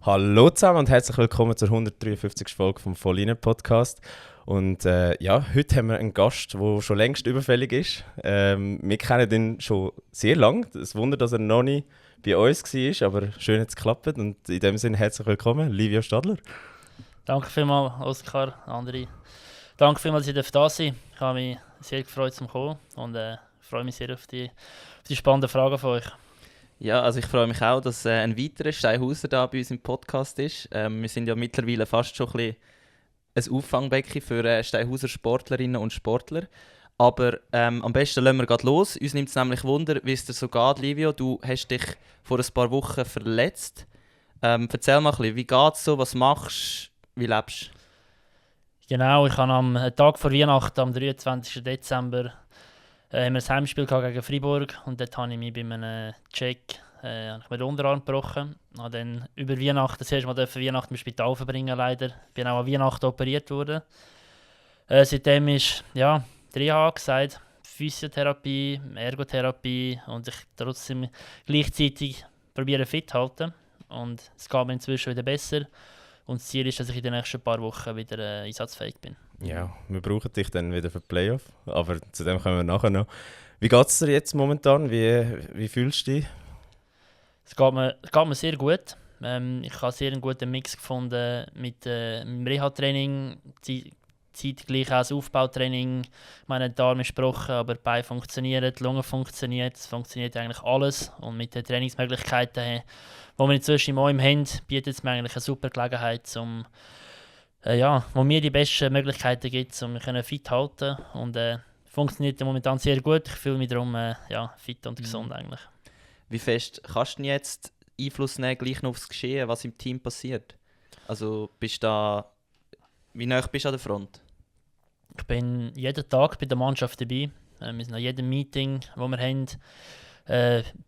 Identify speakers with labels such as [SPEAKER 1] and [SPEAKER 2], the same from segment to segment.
[SPEAKER 1] Hallo zusammen und herzlich willkommen zur 153. Folge vom Vollinen Podcast. Und heute haben wir einen Gast, der schon längst überfällig ist. Wir kennen ihn schon sehr lange. Es Wunder, dass er noch nicht bei uns war, aber schön hat es geklappt. Und in dem Sinne herzlich willkommen, Livio Stadler.
[SPEAKER 2] Danke vielmals, Oskar, André. Danke vielmals, dass ich da sein darf. Ich habe mich sehr gefreut, zum kommen und freue mich sehr auf die spannenden Fragen von euch.
[SPEAKER 3] Ja, also ich freue mich auch, dass ein weiterer Steinhauser da bei uns im Podcast ist. Wir sind ja mittlerweile fast schon ein Auffangbecken für Steinhauser Sportlerinnen und Sportler. Aber am besten lassen wir gerade los. Uns nimmt es nämlich Wunder, wie es dir so geht, Livio. Du hast dich vor ein paar Wochen verletzt. Erzähl mal ein bisschen, wie geht es so, was machst du, wie lebst du?
[SPEAKER 2] Genau, ich habe am Tag vor Weihnachten, am 23. Dezember, haben wir ein Heimspiel gegen Freiburg und dort habe ich mich bei einem Check mir den Unterarm gebrochen. Habe dann über Weihnachten, das erste Mal Weihnachten im Spital verbringen leider. Bin auch an Weihnachten operiert worden. Seitdem ist Reha angesagt, Physiotherapie, Ergotherapie und ich trotzdem gleichzeitig probiere fit zu halten. Und es geht mir inzwischen wieder besser. Und das Ziel ist, dass ich in den nächsten paar Wochen wieder einsatzfähig bin.
[SPEAKER 1] Ja, wir brauchen dich dann wieder für die Playoff, aber zu dem kommen wir nachher noch. Wie geht es dir jetzt momentan? Wie fühlst du dich?
[SPEAKER 2] Es geht mir sehr gut. Ich habe sehr einen guten Mix gefunden mit dem Reha-Training, zeitgleich auch das Aufbautraining. Ich meine, der Darm ist gebrochen, aber die Beine funktionieren, die Lunge funktioniert, es funktioniert eigentlich alles. Und mit den Trainingsmöglichkeiten, die wir inzwischen im OM haben, bietet es mir eigentlich eine super Gelegenheit, wo mir die besten Möglichkeiten gibt, um mich fit zu halten. Und funktioniert momentan sehr gut. Ich fühle mich darum fit und gesund eigentlich.
[SPEAKER 3] Wie fest kannst du jetzt Einfluss nehmen, gleich noch aufs Geschehen, was im Team passiert? Also wie nah bist du an der Front?
[SPEAKER 2] Ich bin jeden Tag bei der Mannschaft dabei. Wir sind an jedem Meeting, das wir haben,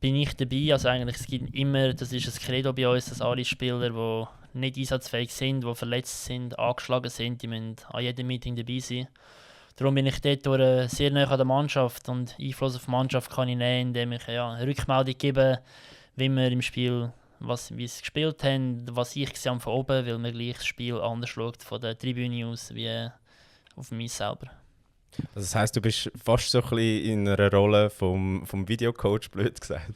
[SPEAKER 2] bin ich dabei. Also eigentlich, es gibt immer, das ist ein Credo bei uns, dass alle Spieler, die nicht einsatzfähig sind, die verletzt sind, angeschlagen sind, die müssen an jedem Meeting dabei sein. Darum bin ich dort sehr nah an der Mannschaft und Einfluss auf die Mannschaft kann ich nehmen, indem ich eine Rückmeldung gebe, wie wir im Spiel, wie sie gespielt haben, was ich gesehen habe von oben, weil man gleich das Spiel anders schaut von der Tribüne aus wie auf mich selber.
[SPEAKER 1] Also das heisst, du bist fast so ein bisschen in einer Rolle vom Videocoach, blöd gesagt.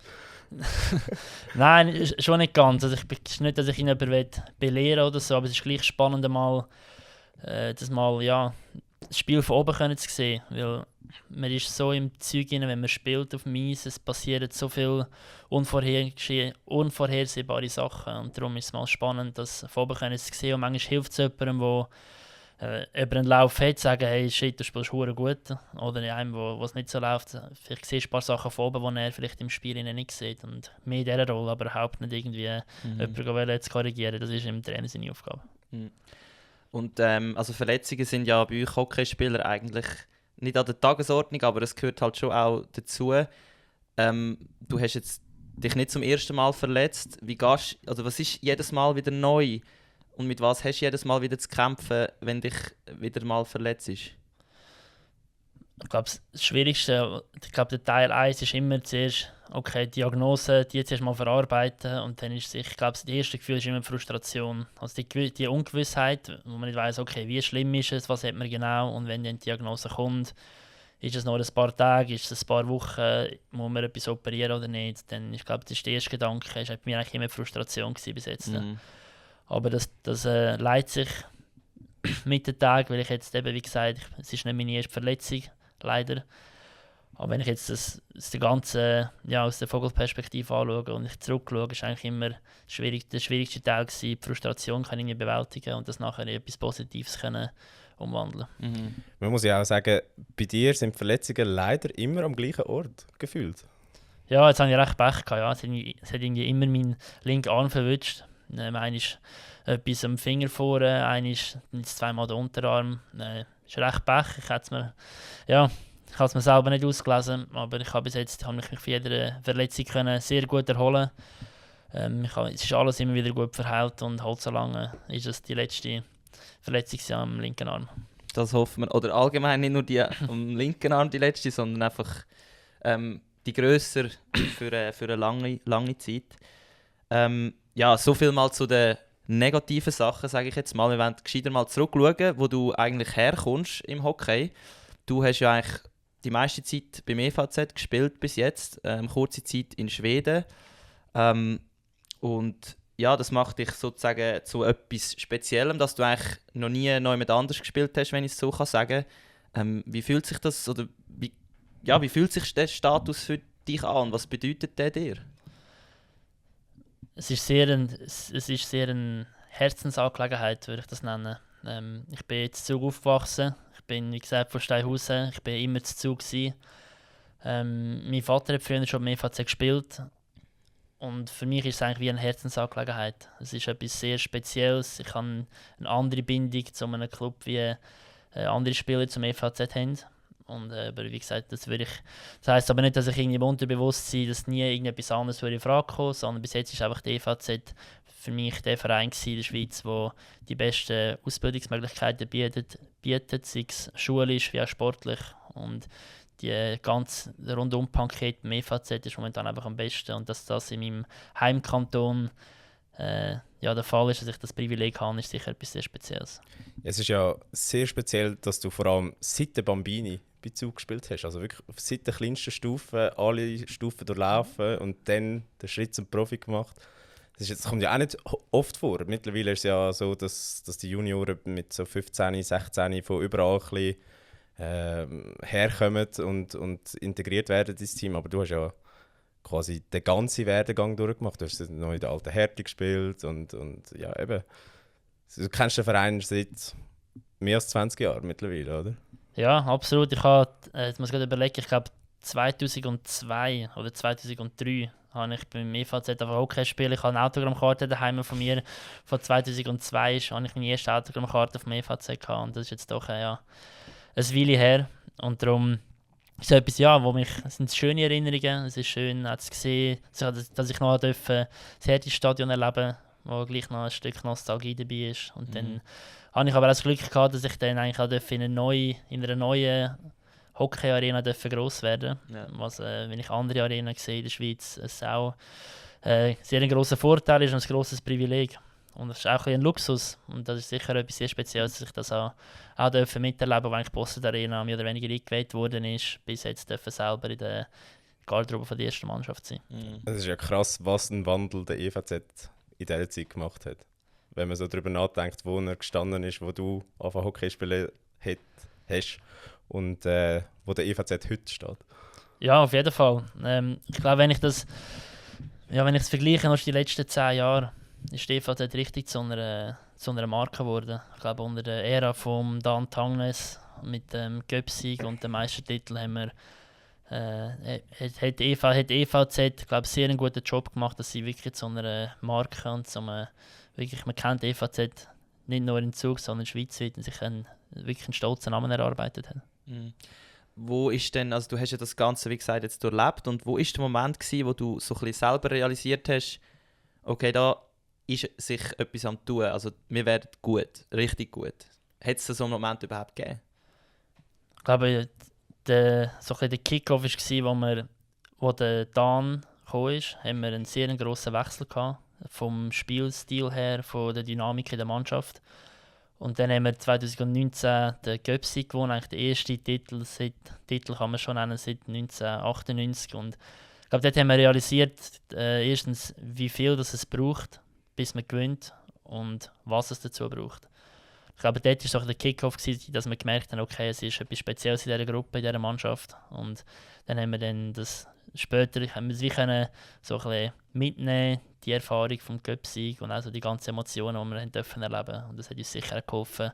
[SPEAKER 2] Nein, schon nicht ganz. Also es ist nicht, dass ich ihn belehren will oder so, aber es ist gleich spannend, das Spiel von oben zu sehen. Weil man ist so im Zeug rein, wenn man spielt auf dem Eis, es passieren so viele unvorhersehbare Sachen. Und darum ist es mal spannend, das von oben zu sehen. Und manchmal hilft es jemandem, der über einen Lauf hat, zu sagen, hey, shit, du spielst verdammt gut. Oder einem, wo es nicht so läuft, vielleicht siehst du ein paar Sachen von oben, die er vielleicht im Spiel nicht sieht. Und mehr in dieser Rolle, aber überhaupt nicht irgendwie jemanden zu korrigieren. Das ist im Trainer seine Aufgabe.
[SPEAKER 3] Mhm. Und also Verletzungen sind ja bei euch Hockeyspieler eigentlich nicht an der Tagesordnung, aber es gehört halt schon auch dazu. Du hast jetzt dich nicht zum ersten Mal verletzt. Was ist jedes Mal wieder neu? Und mit was hast du jedes Mal wieder zu kämpfen, wenn dich wieder mal verletzt ist?
[SPEAKER 2] Ich glaube, das Schwierigste, der Teil 1 ist immer zuerst, okay, die Diagnose, die zuerst mal verarbeiten und dann ist ich glaube, das erste Gefühl ist immer Frustration. Also die Ungewissheit, wo man nicht weiss, okay, wie schlimm ist es, was hat man genau und wenn dann die Diagnose kommt, ist es noch ein paar Tage, ist es ein paar Wochen, muss man etwas operieren oder nicht, dann ich glaube, das ist der erste Gedanke, das war bei mir eigentlich immer Frustration bis jetzt. Aber das leitet sich mit den Tagen, weil ich jetzt eben, wie gesagt, es ist nicht meine erste Verletzung, leider. Aber wenn ich jetzt das Ganze aus der Vogelperspektive anschaue und ich zurückschaue, ist eigentlich immer der schwierigste Teil gewesen. Die Frustration kann ich bewältigen und das nachher in etwas Positives können umwandeln.
[SPEAKER 1] Mhm. Man muss ja auch sagen, bei dir sind die Verletzungen leider immer am gleichen Ort gefühlt.
[SPEAKER 2] Ja, jetzt habe ich recht Pech gehabt. Ja. Es hat irgendwie immer meinen linken Arm verwünscht. Einer ist etwas am Finger vorne, einer ist zweimal der Unterarm. Ist recht Pech. Ich habe es mir selber nicht ausgelesen, aber ich habe bis jetzt mich von jeder Verletzung sehr gut erholen. Es ist alles immer wieder gut verheilt und halt so lange ist es die letzte Verletzung am linken Arm.
[SPEAKER 3] Das hoffen wir. Oder allgemein nicht nur die am linken Arm die letzte, sondern einfach die grösser für eine lange Zeit. Ja, so viel mal zu den negativen Sachen, sage ich jetzt mal. Wir wollen gescheiter mal zurückschauen, wo du eigentlich herkommst im Hockey. Du hast ja eigentlich die meiste Zeit beim EVZ gespielt bis jetzt, kurze Zeit in Schweden. Und ja, das macht dich sozusagen zu etwas Speziellem, dass du eigentlich noch nie noch jemand anders gespielt hast, wenn ich es so sagen kann. Wie fühlt sich das, oder wie fühlt sich der Status für dich an und was bedeutet der dir?
[SPEAKER 2] Es ist sehr eine Herzensangelegenheit, würde ich das nennen. Ich bin jetzt Zug aufgewachsen. Ich bin, wie gesagt, von Steinhausen. Ich bin immer zu Zug gewesen. Mein Vater hat früher schon beim EVZ gespielt. Und für mich ist es eigentlich wie eine Herzensangelegenheit. Es ist etwas sehr Spezielles. Ich habe eine andere Bindung zu einem Club, wie andere Spieler zum EVZ haben. Und, aber wie gesagt, das heisst aber nicht, dass ich irgendwie im Unterbewusstsein, dass nie irgendetwas anderes in Frage kommen, sondern bis jetzt ist einfach der EVZ für mich der Verein in der Schweiz, der die besten Ausbildungsmöglichkeiten bietet, sei es schulisch wie auch sportlich. Und die ganze Rundum-Paket beim EVZ ist momentan einfach am besten. Und dass das in meinem Heimkanton der Fall ist, dass ich das Privileg habe, ist sicher etwas sehr Spezielles.
[SPEAKER 1] Es ist ja sehr speziell, dass du vor allem seit der Bambini bei Zug gespielt hast. Also wirklich seit der kleinsten Stufe alle Stufen durchlaufen und dann den Schritt zum Profi gemacht. Das kommt ja auch nicht oft vor. Mittlerweile ist es ja so, dass die Junioren mit so 15, 16 von überall ein bisschen, herkommen und integriert werden ins Team. Aber du hast ja quasi den ganzen Werdegang durchgemacht. Du hast noch in der alten Härte gespielt und ja, eben. Du kennst den Verein seit mehr als 20 Jahren mittlerweile, oder?
[SPEAKER 2] Ja, absolut. Ich habe, jetzt muss ich gerade überlegen, ich glaube 2002 oder 2003 habe ich beim EVZ einfach Hockey gespielt. Ich habe eine Autogrammkarte daheim von mir. Von 2002 habe ich meine erste Autogrammkarte vom EVZ gehabt. Und das ist jetzt doch eine Weile her. Und darum ist es etwas, es sind schöne Erinnerungen. Es ist schön zu sehen, dass ich noch das Hertie-Stadion erleben durfte, wo gleich noch ein Stück Nostalgie dabei ist. Und dann habe ich aber auch das Glück gehabt, dass ich dann eigentlich auch in einer neuen Hockey-Arena gross werden durfte. Ja. Was, wenn ich andere Arenen sehe in der Schweiz, es auch sehr ein grosser Vorteil ist und ein grosses Privileg. Und es ist auch ein Luxus. Und das ist sicher etwas sehr Spezielles, dass ich das auch miterleben, wo eigentlich die Bossard Arena mehr oder weniger eingeweiht worden ist, bis jetzt dürfen selber in der Garderobe von der ersten Mannschaft sein.
[SPEAKER 1] Es ist ja krass, was ein Wandel der EVZ in dieser Zeit gemacht hat. Wenn man so darüber nachdenkt, wo er gestanden ist, wo du angefangen Hockey spielen hast und wo der EVZ heute steht. Ja,
[SPEAKER 2] auf jeden Fall. Ich glaube, wenn ich es vergleiche mit den letzten 10 Jahren, ist die EVZ richtig zu einer Marke geworden. Ich glaube, unter der Ära von Dan Tangnes mit dem Göpsig und dem Meistertitel haben wir hat EVZ, glaube ich, sehr einen guten Job gemacht, dass sie wirklich zu einer Marke und wirklich, man kennt EVZ nicht nur in Zug, sondern schweizweit und sich wirklich einen stolzen Namen erarbeitet haben.
[SPEAKER 3] Mhm. Wo ist denn, also du hast ja das Ganze, wie gesagt, jetzt durchlebt, und wo ist der Moment gewesen, wo du so ein bisschen selber realisiert hast, okay, da ist sich etwas am tun, also wir werden gut, richtig gut. Hat es so einen Moment überhaupt gegeben?
[SPEAKER 2] Ich glaube, der Kick-Off war, wo der Dan kam, haben wir einen sehr grossen Wechsel gehabt, vom Spielstil her, von der Dynamik in der Mannschaft. Und dann haben wir 2019 den Göpsig gewonnen, eigentlich der erste Titel kann man schon nennen, seit 1998. Und ich glaube, dort haben wir realisiert, erstens, wie viel das es braucht, bis man gewinnt und was es dazu braucht. Ich glaube, dort war der Kick-Off, dass wir gemerkt haben, okay, es ist etwas Spezielles in dieser Gruppe, in dieser Mannschaft. Und dann haben wir das später wie können so ein bisschen mitnehmen, die Erfahrung vom Cup-Sieg und also die ganzen Emotionen, die wir dürfen erleben. Und das hat uns sicher geholfen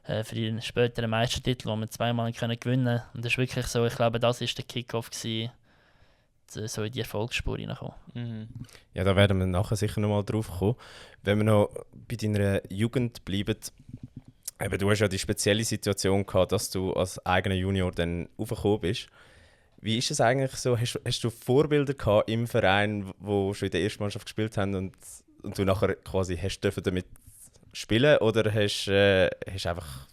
[SPEAKER 2] für den späteren Meistertitel, den wir zweimal gewinnen können. Und das ist wirklich so, ich glaube, das war der Kick-Off, so in die Erfolgsspur reinkommen.
[SPEAKER 1] Mhm. Ja, da werden wir nachher sicher noch mal drauf kommen. Wenn wir noch bei deiner Jugend bleiben, eben, du hast ja die spezielle Situation gehabt, dass du als eigener Junior dann aufgekommen bist. Wie ist es eigentlich so? Hast du Vorbilder gehabt im Verein, die schon in der ersten Mannschaft gespielt haben und du nachher quasi hast damit spielen, oder hast einfach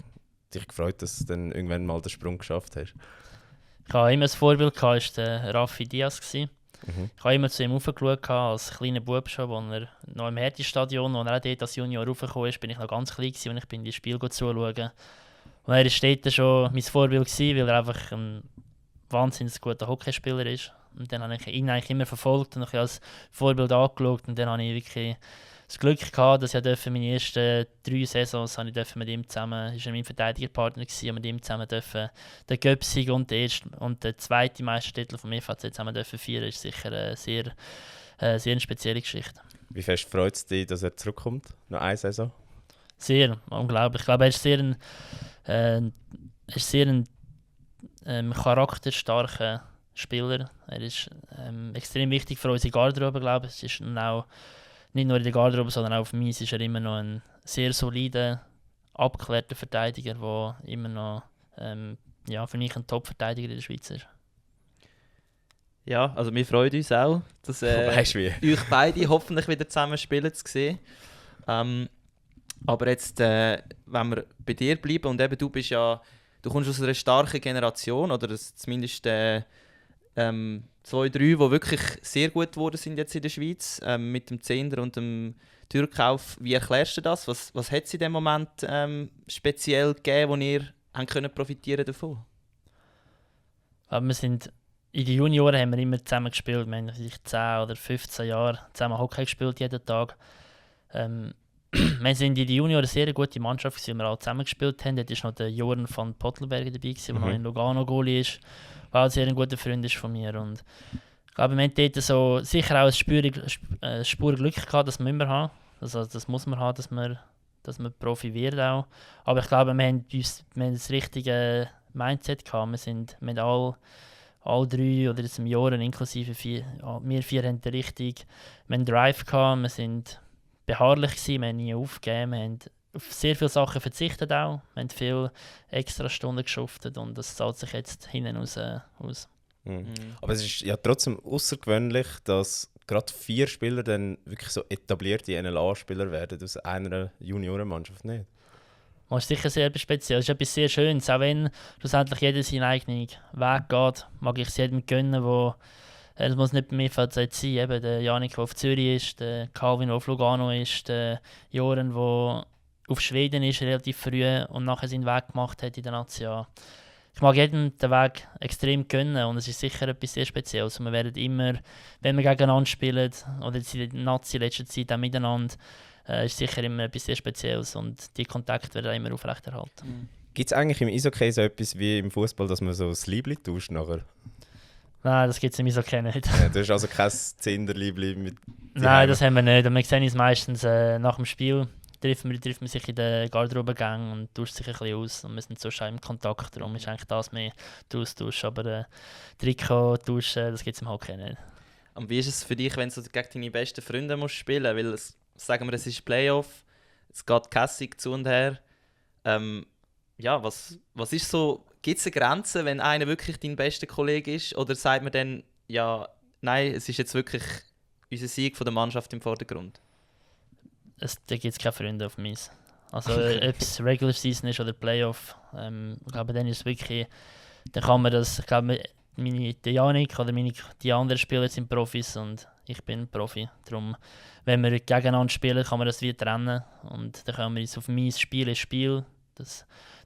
[SPEAKER 1] dich gefreut, dass du dann irgendwann mal den Sprung geschafft hast?
[SPEAKER 2] Ich hatte immer ein Vorbild, das war der Raffi Diaz. Ich habe immer zu ihm raufgeschaut, als kleiner Bub schon, als er noch im Hertie-Stadion, wo er auch dort als Junior raufgekommen ist, bin ich noch ganz klein gewesen, und ich bin in die Spiele zuschauen. Und er war dort schon mein Vorbild gewesen, weil er einfach ein wahnsinnig guter Hockeyspieler ist. Und dann habe ich ihn eigentlich immer verfolgt und als Vorbild angeschaut. Und dann habe ich wirklich das Glück gehabt, dass ich meine ersten 3 Saisons mit ihm zusammen, ist er mein Verteidigerpartner gewesen, und mit ihm zusammen den Göpsig und den zweiten Meistertitel vom EVC zusammen feiern. Das ist sicher eine sehr eine spezielle Geschichte.
[SPEAKER 1] Wie fest freut es dich, dass er zurückkommt? Noch eine Saison?
[SPEAKER 2] Sehr, unglaublich. Ich glaube, er ist sehr ein charakterstarker Spieler. Er ist extrem wichtig für unsere Garderobe, glaube ich. Es ist auch, nicht nur in der Garderobe, sondern auch für mich ist er immer noch ein sehr solider, abgeklärter Verteidiger, der immer noch für mich ein Top-Verteidiger in der Schweiz ist.
[SPEAKER 3] Ja, also wir freuen uns auch, dass euch beide hoffentlich wieder zusammen spielen zu sehen. Aber jetzt, wenn wir bei dir bleiben, und eben du kommst aus einer starken Generation, oder zumindest 2, 3, die wirklich sehr gut geworden sind jetzt in der Schweiz, mit dem Zehnder und dem Türkauf. Wie erklärst du das? Was hat es in dem Moment speziell gegeben, wo ihr können profitieren davon?
[SPEAKER 2] Aber in den Junioren haben wir immer zusammen gespielt. Wir haben vielleicht 10 oder 15 Jahre zusammen Hockey gespielt, jeden Tag. Wir sind in den Junioren eine sehr gute Mannschaft gewesen, wir alle zusammen gespielt haben. Dort war noch der Joran van Pottelberger dabei, der noch in Lugano Goalie ist, der auch sehr ein guter Freund ist von mir. Und ich glaube, wir haben dort so sicher auch eine Spur Glück gehabt, dass wir immer haben. Also, das muss man haben, dass man Profi wird auch. Aber ich glaube, wir haben das richtige Mindset gehabt. Wir haben alle 3 oder jetzt im Jahr inklusive 4, wir 4 haben den richtigen Drive gehabt. Wir sind beharrlich gewesen, wir haben nie aufgegeben, wir haben auf sehr viele Sachen verzichtet auch. Wir haben viele extra Stunden geschuftet und das zahlt sich jetzt hinten raus aus.
[SPEAKER 1] Mhm. Aber es ist ja trotzdem außergewöhnlich, dass gerade 4 Spieler dann wirklich so etablierte NLA-Spieler werden aus einer Juniorenmannschaft, nicht?
[SPEAKER 2] Das ist sicher sehr speziell. Es ist etwas sehr Schönes, auch wenn schlussendlich jeder seinen eigenen Weg geht, mag ich es jedem gönnen, es muss nicht bei mir sein, eben der Janik, der auf Zürich ist, der Calvin, der auf Lugano ist, der Joran, der auf Schweden ist, relativ früh und nachher seinen Weg gemacht hat in der Nazi. Ich mag jedem den Weg extrem gönnen und es ist sicher etwas sehr Spezielles. Und wir werden immer, wenn wir gegeneinander spielen, oder in der Nazi in letzter Zeit auch miteinander, ist sicher immer etwas sehr Spezielles und die Kontakte werden auch immer aufrechterhalten.
[SPEAKER 1] Gibt es eigentlich im Eishockey so etwas wie im Fußball, dass man so das Liebli tauscht nachher?
[SPEAKER 2] Nein, das gibt es im Eishockey nicht.
[SPEAKER 1] Ja, du hast also kein Zinderliebli mit...
[SPEAKER 2] Nein, das haben wir nicht. Und wir sehen uns meistens nach dem Spiel, trifft man sich in den Garderobengang und tauscht sich ein bisschen aus. Und wir sind so schon im Kontakt, darum ist eigentlich das mehr der Austausch. Aber Trikot tauschen, das gibt es im Hockey nicht.
[SPEAKER 3] Und wie ist es für dich, wenn du gegen deine besten Freunde musst spielen musst? Weil, sagen wir, es ist Playoff, es geht Kässig zu und her. Was ist so... Gibt es eine Grenze, wenn einer wirklich dein bester Kollege ist? Oder sagt man dann, ja, nein, es ist jetzt wirklich unser Sieg von der Mannschaft im Vordergrund?
[SPEAKER 2] Da gibt es keine Freunde auf mich. Also ob es Regular Season ist oder Playoff, ich glaube, dann ist es wirklich, dann kann man das, ich glaube, der Janik oder die anderen Spieler sind Profis und ich bin Profi. Darum, wenn wir gegeneinander spielen, kann man das wieder trennen und dann können wir uns auf mein Spiel ist Spiel.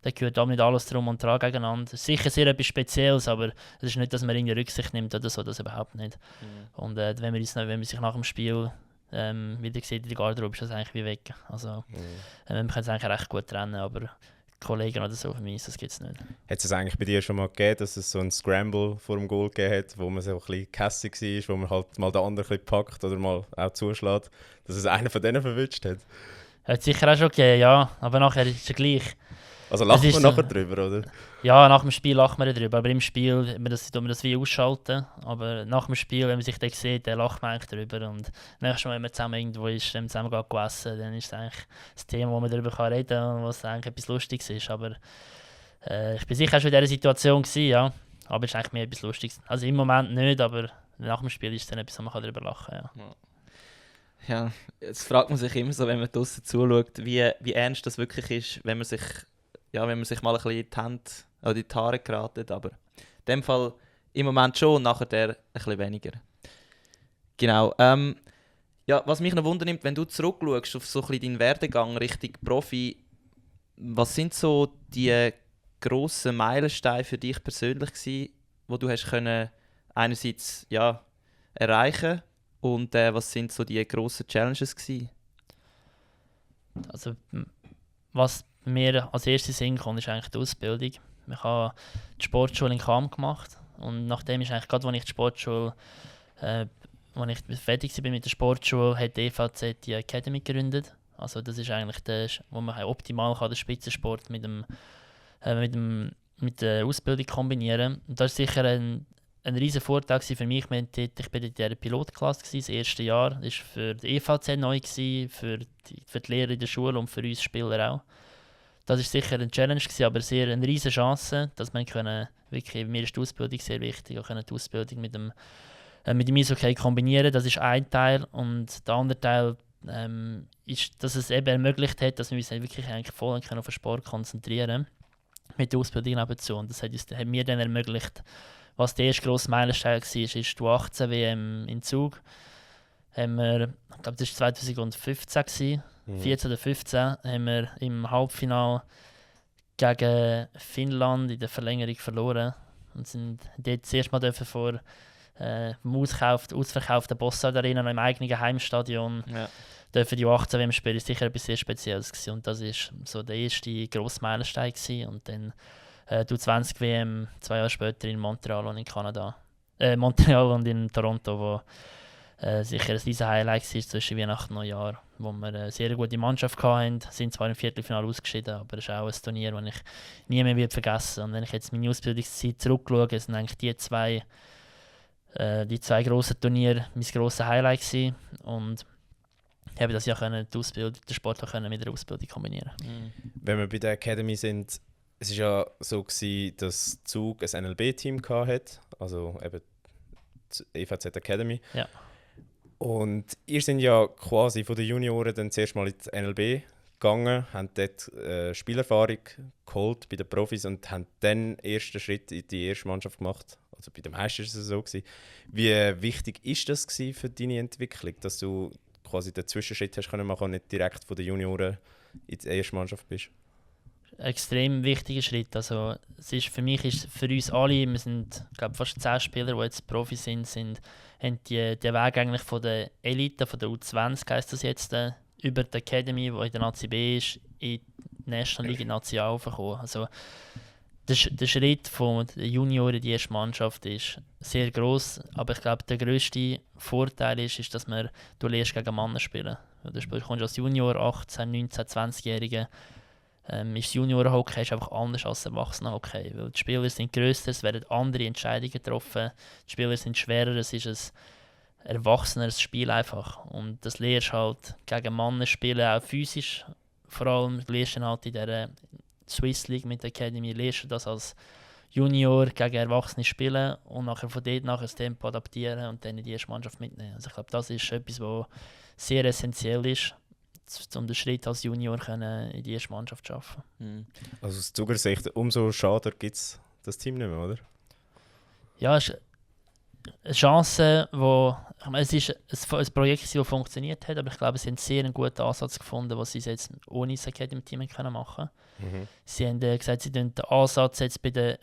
[SPEAKER 2] Da gehört auch nicht alles drum und dran gegeneinander. Es ist sicher sehr etwas Spezielles, aber es ist nicht, dass man irgendeine Rücksicht nimmt oder so, das überhaupt nicht. Und wenn man sich nach dem Spiel wieder sieht in der Garderobe, ist das eigentlich wie weg. Also wir können es eigentlich recht gut trennen, aber Kollegen oder so für mich, das gibt es nicht.
[SPEAKER 1] Hat es eigentlich bei dir schon mal gegeben, dass es so ein Scramble vor dem Goal gegeben hat, wo man so ein bisschen kässig war, wo man halt mal den anderen ein bisschen packt oder mal auch zuschlägt, dass es einer von denen verwünscht hat?
[SPEAKER 2] Hat es sicher auch schon gegeben, ja, aber nachher ist es gleich.
[SPEAKER 1] Also lacht man nachher drüber, oder?
[SPEAKER 2] Ja, nach dem Spiel lacht man darüber, aber im Spiel tun wir das wie ausschalten. Aber nach dem Spiel, wenn man sich dann sieht, dann lacht man eigentlich darüber. Und nächstes Mal, wenn man zusammen irgendwo ist, zusammen geht essen, dann ist es eigentlich das Thema, wo man darüber reden kann und was eigentlich etwas Lustiges ist. Aber ich bin sicher auch schon in dieser Situation gewesen, ja. Aber es ist eigentlich mehr etwas Lustiges. Also im Moment nicht, aber nach dem Spiel ist es dann etwas, wo man darüber lachen kann.
[SPEAKER 3] Ja, jetzt fragt man sich immer so, wenn man draussen zuschaut, wie ernst das wirklich ist, wenn man sich mal ein bisschen in die Hände oder in die Haare geraten. Aber in dem Fall im Moment schon und nachher ein bisschen weniger. Genau. Ja, was mich noch wundernimmt, wenn du zurückschaust auf so ein bisschen deinen Werdegang Richtung Profi, was sind so die grossen Meilensteine für dich persönlich gewesen, wo du hast können einerseits erreichen und was sind so die grossen Challenges gewesen?
[SPEAKER 2] Also, was mir als erstes Sinn kommt, ist eigentlich die Ausbildung. Ich habe die Sportschule in Cham gemacht und nachdem ist eigentlich gerade, als ich die Sportschule, als ich fertig war mit der Sportschule, hat die EVZ die Academy gegründet. Also das ist eigentlich wo man optimal den Spitzensport mit der Ausbildung kombinieren kann. Und das ist sicher ein riesen Vorteil für mich. Ich war in dieser Pilotklasse, das erste Jahr. Das war für die EVZ neu, für die Lehrer in der Schule und für uns Spieler auch. Das war sicher eine Challenge, aber eine riesige Chance, dass man wirklich, mir ist die Ausbildung sehr wichtig, auch die Ausbildung mit dem Eishockey kombinieren. Das ist ein Teil. Und der andere Teil ist, dass es eben ermöglicht hat, dass wir uns wirklich voll auf den Sport konzentrieren können. Mit der Ausbildung nebenzu. Und das hat mir dann ermöglicht, was der erste grosse Meilenstein war, ist die U18 WM in Zug. Ich glaube, das war 2015. 14 oder 15 haben wir im Halbfinale gegen Finnland in der Verlängerung verloren und sind dort das erste Mal vor dem ausverkauften Bossard Arena im eigenen Heimstadion dürfen die U18 WM spielen. Das war sicher etwas sehr Spezielles gewesen. Und das war so der erste grosse Meilenstein gewesen. Und dann die U20 WM 2 Jahre später in Montreal und in Kanada. Montreal und in Toronto, wo sicher ein riesen Highlight war zwischen Weihnachten und Neujahr, wo wir eine sehr gute Mannschaft hatten. Sind zwar im Viertelfinale ausgeschieden, aber es ist auch ein Turnier, das ich nie mehr vergessen werde. Und wenn ich jetzt meine Ausbildungszeit zurückschaue, sind eigentlich die zwei grossen Turniere mein grosses Highlight gewesen. Und ich habe das ja den Sport auch mit der Ausbildung kombinieren.
[SPEAKER 1] Wenn wir bei der Academy sind, es war ja so gewesen, dass Zug ein NLB-Team hatte, also eben die EVZ Academy.
[SPEAKER 2] Ja.
[SPEAKER 1] Und ihr seid ja quasi von den Junioren dann zuerst mal in die NLB gegangen, haben dort Spielerfahrung geholt bei den Profis und haben dann den ersten Schritt in die erste Mannschaft gemacht. Also bei den meisten war es so gewesen. Wie wichtig ist das für deine Entwicklung, dass du quasi den Zwischenschritt hast können machen und nicht direkt von den Junioren in die erste Mannschaft bist?
[SPEAKER 2] Extrem wichtiger Schritt. Also, für uns alle, wir sind glaube fast 10 Spieler, die jetzt Profis sind, haben den Weg eigentlich von der Elite, von der U20 heisst das jetzt, über die Academy, die in der Nazi B ist, in die National League, in die Nazi A aufgekommen. Also, der Schritt von den Junioren in die erste Mannschaft ist sehr gross, aber ich glaube, der grösste Vorteil ist, dass du lernst gegen Männer spielen. Du kommst als Junior, 18, 19, 20-Jährige, ist das Juniorenhockey einfach anders als Erwachsenenhockey, weil die Spieler sind grösser, es werden andere Entscheidungen getroffen, die Spieler sind schwerer, es ist ein erwachseneres Spiel einfach. Und das lernst halt gegen Männer spielen, auch physisch, vor allem lernst du halt in dieser Swiss League mit der Academy, lernst du das als Junior gegen Erwachsene spielen und nachher von dort das Tempo adaptieren und dann in die erste Mannschaft mitnehmen. Also ich glaube, das ist etwas, was sehr essentiell ist, um den Schritt als Junior in die erste Mannschaft zu schaffen.
[SPEAKER 1] Also aus Zuger Sicht, umso schade gibt es das Team nicht mehr, oder?
[SPEAKER 2] Ja, es ist eine Chance, es ist ein Projekt, das funktioniert hat, aber ich glaube, sie haben sehr einen guten Ansatz gefunden, was sie jetzt ohne das Academy-Team machen können. Sie haben gesagt, sie den Ansatz jetzt den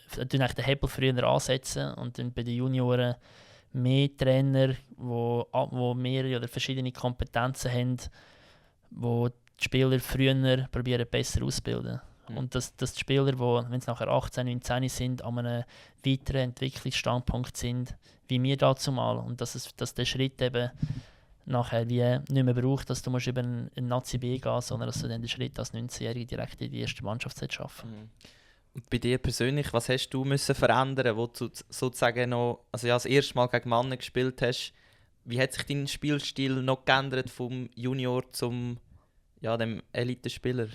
[SPEAKER 2] Hebel früher ansetzen und dann bei den Junioren mehr Trainer, die mehrere oder verschiedene Kompetenzen haben, wo die Spieler früher probieren besser auszubilden. Und dass die Spieler, wenn sie nachher 18, 19 sind, an einem weiteren Entwicklungsstandpunkt sind, wie wir dazu mal. Und dass der Schritt eben nachher wie nicht mehr braucht, dass du über einen Nazi B gehen, sondern dass du dann den Schritt als 19-Jährige direkt in die erste Mannschaft schaffen.
[SPEAKER 3] Und bei dir persönlich, was hast du müssen verändern, wo du sozusagen noch, also ja, das erste Mal gegen Männer gespielt hast? Wie hat sich dein Spielstil noch geändert vom Junior zum dem Elite-Spieler?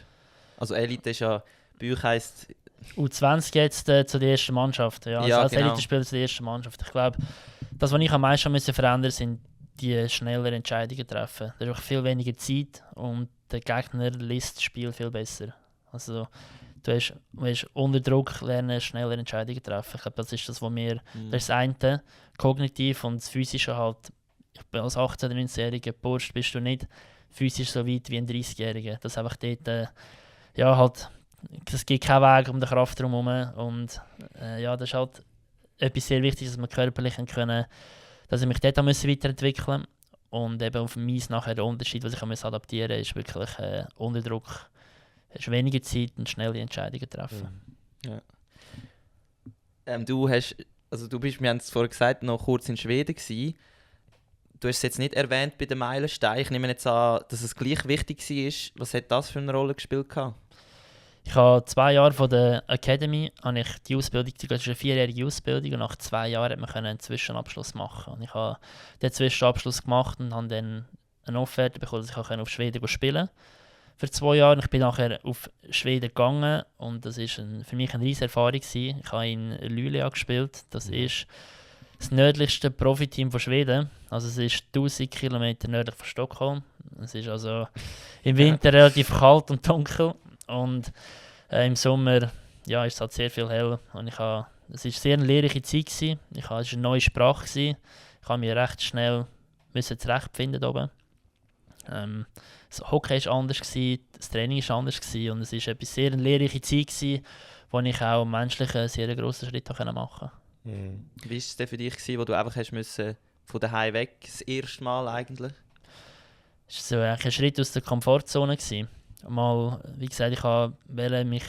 [SPEAKER 3] Also Elite ist ja, bei euch heisst
[SPEAKER 2] U20 jetzt zu der ersten Mannschaft. Ja, als
[SPEAKER 3] genau.
[SPEAKER 2] Elite-Spieler zu der ersten Mannschaft. Ich glaube, das, was ich am meisten verändern musste, sind die schnelleren Entscheidungen treffen. Da ist auch viel weniger Zeit und der Gegner liest das Spiel viel besser. Also du hast unter Druck lernen, schneller Entscheidungen treffen. Ich glaube, das ist das, was das ist das eine, kognitiv und das Physische halt ich bin als 18- oder 19-jähriger Bursch bist du nicht physisch so weit wie ein 30-Jähriger. Das einfach dort, halt, es gibt keinen Weg um die Kraft drumherum und das ist halt etwas sehr Wichtiges, dass wir körperlich können, dass ich mich dort weiterentwickeln muss. Und eben auf dem Eis nachher der Unterschied, was ich adaptieren muss, ist wirklich unter Druck. Hast weniger Zeit und schnelle Entscheidungen treffen.
[SPEAKER 3] Ja. Du bist, wir haben es vorhin gesagt, noch kurz in Schweden gewesen. Du hast es jetzt nicht erwähnt bei den Meilensteinen. Ich nehme jetzt an, dass es gleich wichtig war. Was hat das für eine Rolle gespielt?
[SPEAKER 2] Ich habe 2 Jahre von der Academy habe ich die Ausbildung, das ist eine 4-jährige Ausbildung und nach 2 Jahren konnte man einen Zwischenabschluss machen. Und ich habe den Zwischenabschluss gemacht und habe dann eine Offerte bekommen, dass ich auf Schweden spielen konnte. Für 2 Jahre. Ich bin nachher auf Schweden gegangen und das war für mich eine riesige Erfahrung. Ich habe in Luleå gespielt. Das ist das nördlichste Profiteam von Schweden. Also es ist 1000 Kilometer nördlich von Stockholm. Es ist also im Winter relativ kalt und dunkel und im Sommer ist es halt sehr viel hell. Und es war sehr eine lehrreiche Zeit. Es war eine neue Sprache. Ich musste mich recht schnell zurechtfinden oben. Das Hockey war anders, das Training war anders und es war eine sehr lehrreiche Zeit, wo ich auch menschlich einen sehr grossen Schritt machen konnte.
[SPEAKER 3] Wie war es denn für dich, wo du einfach von daheim weg, das erste Mal eigentlich?
[SPEAKER 2] Es war so ein Schritt aus der Komfortzone. Mal, wie gesagt, ich habe die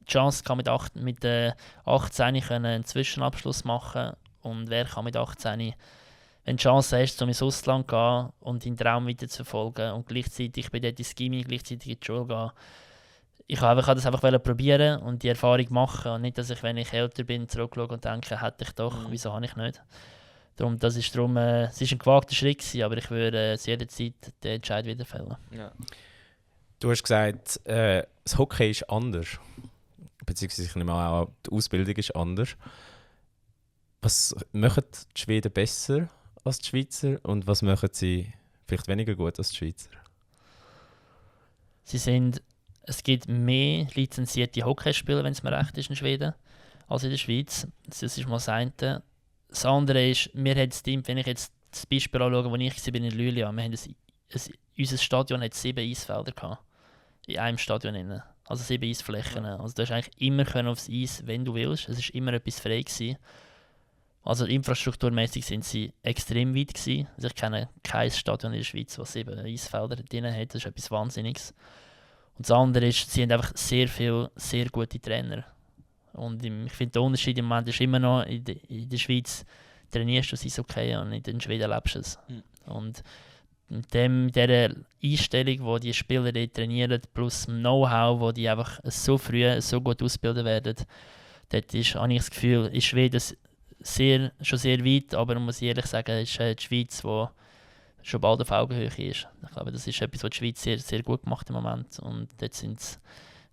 [SPEAKER 2] Chance mit 18 einen Zwischenabschluss machen und wer kann mit 18, wenn du die Chance hast, ins Ausland zu gehen und deinen Traum weiter zu verfolgen und gleichzeitig bei dort ins Gimmi, gleichzeitig in die Schule gehen. Ich wollte das einfach probieren und die Erfahrung machen und nicht, dass ich, wenn ich älter bin, zurückschaue und denke, hätte ich doch, wieso habe ich nicht. Es ist ein gewagter Schritt, aber ich würde jederzeit den Entscheid wieder fällen.
[SPEAKER 1] Ja. Du hast gesagt, das Hockey ist anders, beziehungsweise ich nehme auch die Ausbildung ist anders. Was machen die Schweden besser als die Schweizer und was machen sie vielleicht weniger gut als die Schweizer?
[SPEAKER 2] Es gibt mehr lizenzierte Hockeyspieler, wenn es mir recht ist, in Schweden, als in der Schweiz. Das ist mal das eine. Das andere ist, wir haben das Team, wenn ich jetzt das Beispiel anschaue, wo ich war in Luleå, unser Stadion hat 7 Eisfelder gehabt. In einem Stadion drin. Also 7 Eisflächen. Also du hast eigentlich immer aufs Eis, wenn du willst. Es war immer etwas frei gewesen. Also infrastrukturmäßig sind sie extrem weit gewesen. Also ich kenne kein Stadion in der Schweiz, das 7 Eisfelder drin hat. Das ist etwas Wahnsinniges. Und das andere ist, sie haben einfach sehr viele, sehr gute Trainer. Und ich finde, der Unterschied im Moment ist immer noch, in der Schweiz trainierst du es okay und in Schweden lebst du es. Und mit dieser Einstellung, die Spieler dort trainieren, plus dem Know-how, wo die einfach so früh, so gut ausgebildet werden, dort habe ich das Gefühl, in Schweden schon sehr weit, aber man muss ehrlich sagen, ist die Schweiz, die schon bald auf Augenhöhe ist. Ich glaube, das ist etwas, was die Schweiz sehr, sehr gut macht im Moment. Und dort ist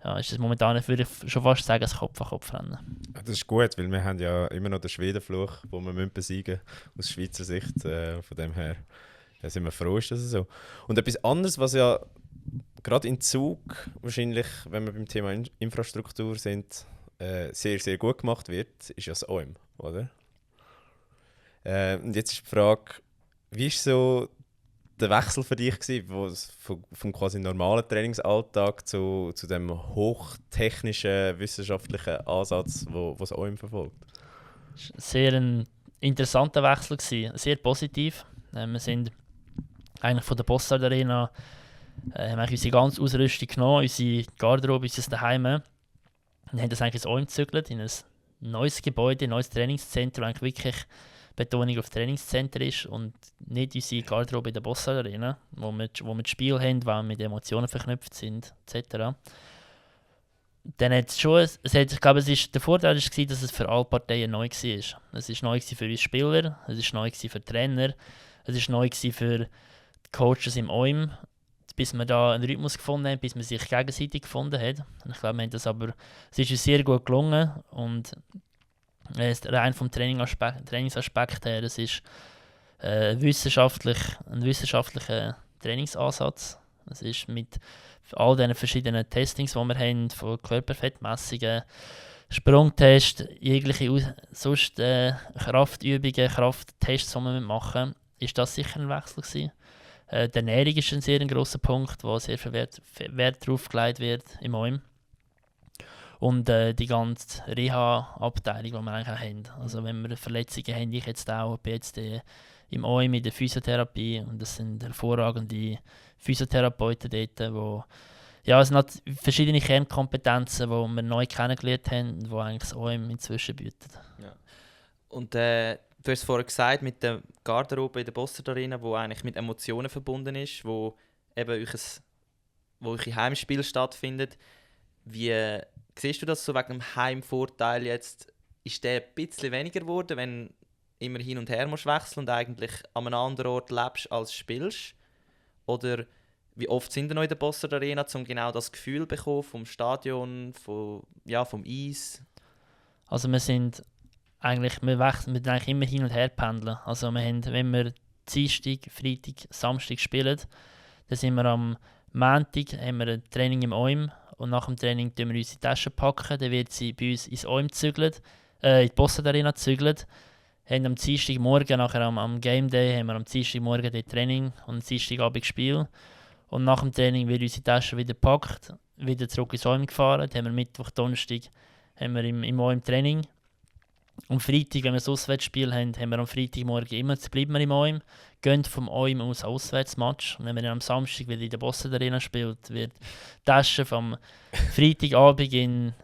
[SPEAKER 2] es momentan, würde ich schon fast sagen, ein Kopf-an-Kopf-Rennen.
[SPEAKER 1] Das ist gut, weil wir haben ja immer noch den Schwedenfluch, den wir besiegen müssen, aus Schweizer Sicht. Von dem her sind wir froh, ist das so. Und etwas anderes, was ja gerade in Zug wahrscheinlich, wenn wir beim Thema Infrastruktur sind, sehr, sehr gut gemacht wird, ist ja das OM, oder? Und jetzt ist die Frage, wie war so der Wechsel für dich gewesen, vom quasi normalen Trainingsalltag zu dem hochtechnischen, wissenschaftlichen Ansatz, wo das OM verfolgt?
[SPEAKER 2] Es war sehr ein interessanter Wechsel gewesen, sehr positiv. Wir sind eigentlich von der Bossard Arena haben unsere ganze Ausrüstung genommen, unsere Garderobe, unser Daheim. Wir haben das eigentlich ins OM gezügelt, in ein neues Gebäude, ein neues Trainingszentrum, eigentlich wirklich Betonung auf Trainingscenter ist und nicht unsere Garderobe in der Bossard Arena, wo wir das Spiel haben, wo wir mit Emotionen verknüpft sind, etc. Dann hat es schon, ich glaube, der Vorteil war, dass es für alle Parteien neu war. Es war neu für uns Spieler, es war neu für die Trainer, es war neu für die Coaches im OIM, bis wir da einen Rhythmus gefunden haben, bis man sich gegenseitig gefunden hat. Und ich glaube, es ist uns sehr gut gelungen und rein vom Trainingsaspekt her, es ist ein wissenschaftlicher Trainingsansatz. Es ist mit all diesen verschiedenen Testings, die wir haben, von Körperfettmessungen, Sprungtest, jegliche sonst Kraftübungen, Krafttests, die wir machen, ist das sicher ein Wechsel gewesen. Die Ernährung ist ein sehr grosser Punkt, wo sehr viel Wert drauf gelegt wird im OIM. Und die ganze Reha-Abteilung, die wir eigentlich auch haben. Also wenn wir Verletzungen haben, ich jetzt auch, bin jetzt im OIM in der Physiotherapie und das sind hervorragende Physiotherapeuten dort, wo ja, es sind verschiedene Kernkompetenzen, die wir neu kennengelernt haben, die eigentlich das OIM inzwischen bietet.
[SPEAKER 3] Ja. Und du hast vorhin gesagt, mit der Garderobe in der Bossard Arena, die eigentlich mit Emotionen verbunden ist, wo eben eure Heimspiel stattfindet. Wie siehst du das so wegen dem Heimvorteil jetzt? Ist der ein bisschen weniger geworden, wenn immer hin und her musst wechseln und eigentlich an einem anderen Ort lebst als spielst? Oder wie oft sind wir noch in der Bossard Arena, um genau das Gefühl zu bekommen vom Stadion, vom Eis?
[SPEAKER 2] Also wir sind eigentlich, wir eigentlich immer hin und her pendeln. Also wir haben, wenn wir Dienstag, Freitag, Samstag spielen, dann sind wir am Montag haben wir ein Training im OIM und nach dem Training packen wir unsere Taschen packen, dann wird sie bei uns ins OIM gezügelt, in die Bossard Arena gezügelt. Haben am Dienstagmorgen, nachher am Game Day, haben wir am Dienstagmorgen das Training und am Dienstagabend Spiel. Und nach dem Training wird unsere Tasche wieder gepackt, wieder zurück ins OIM gefahren. Dann haben wir Mittwoch, Donnerstag haben wir im OIM Training. Am Freitag, wenn wir ein Auswärtsspiel haben, haben wir am Freitagmorgen immer, bleiben wir im OIM, gehen vom OIM aus Auswärtsmatch. Und wenn wir dann am Samstag wieder in der Bossard Arena spielt, wird die Tasche vom Freitagabend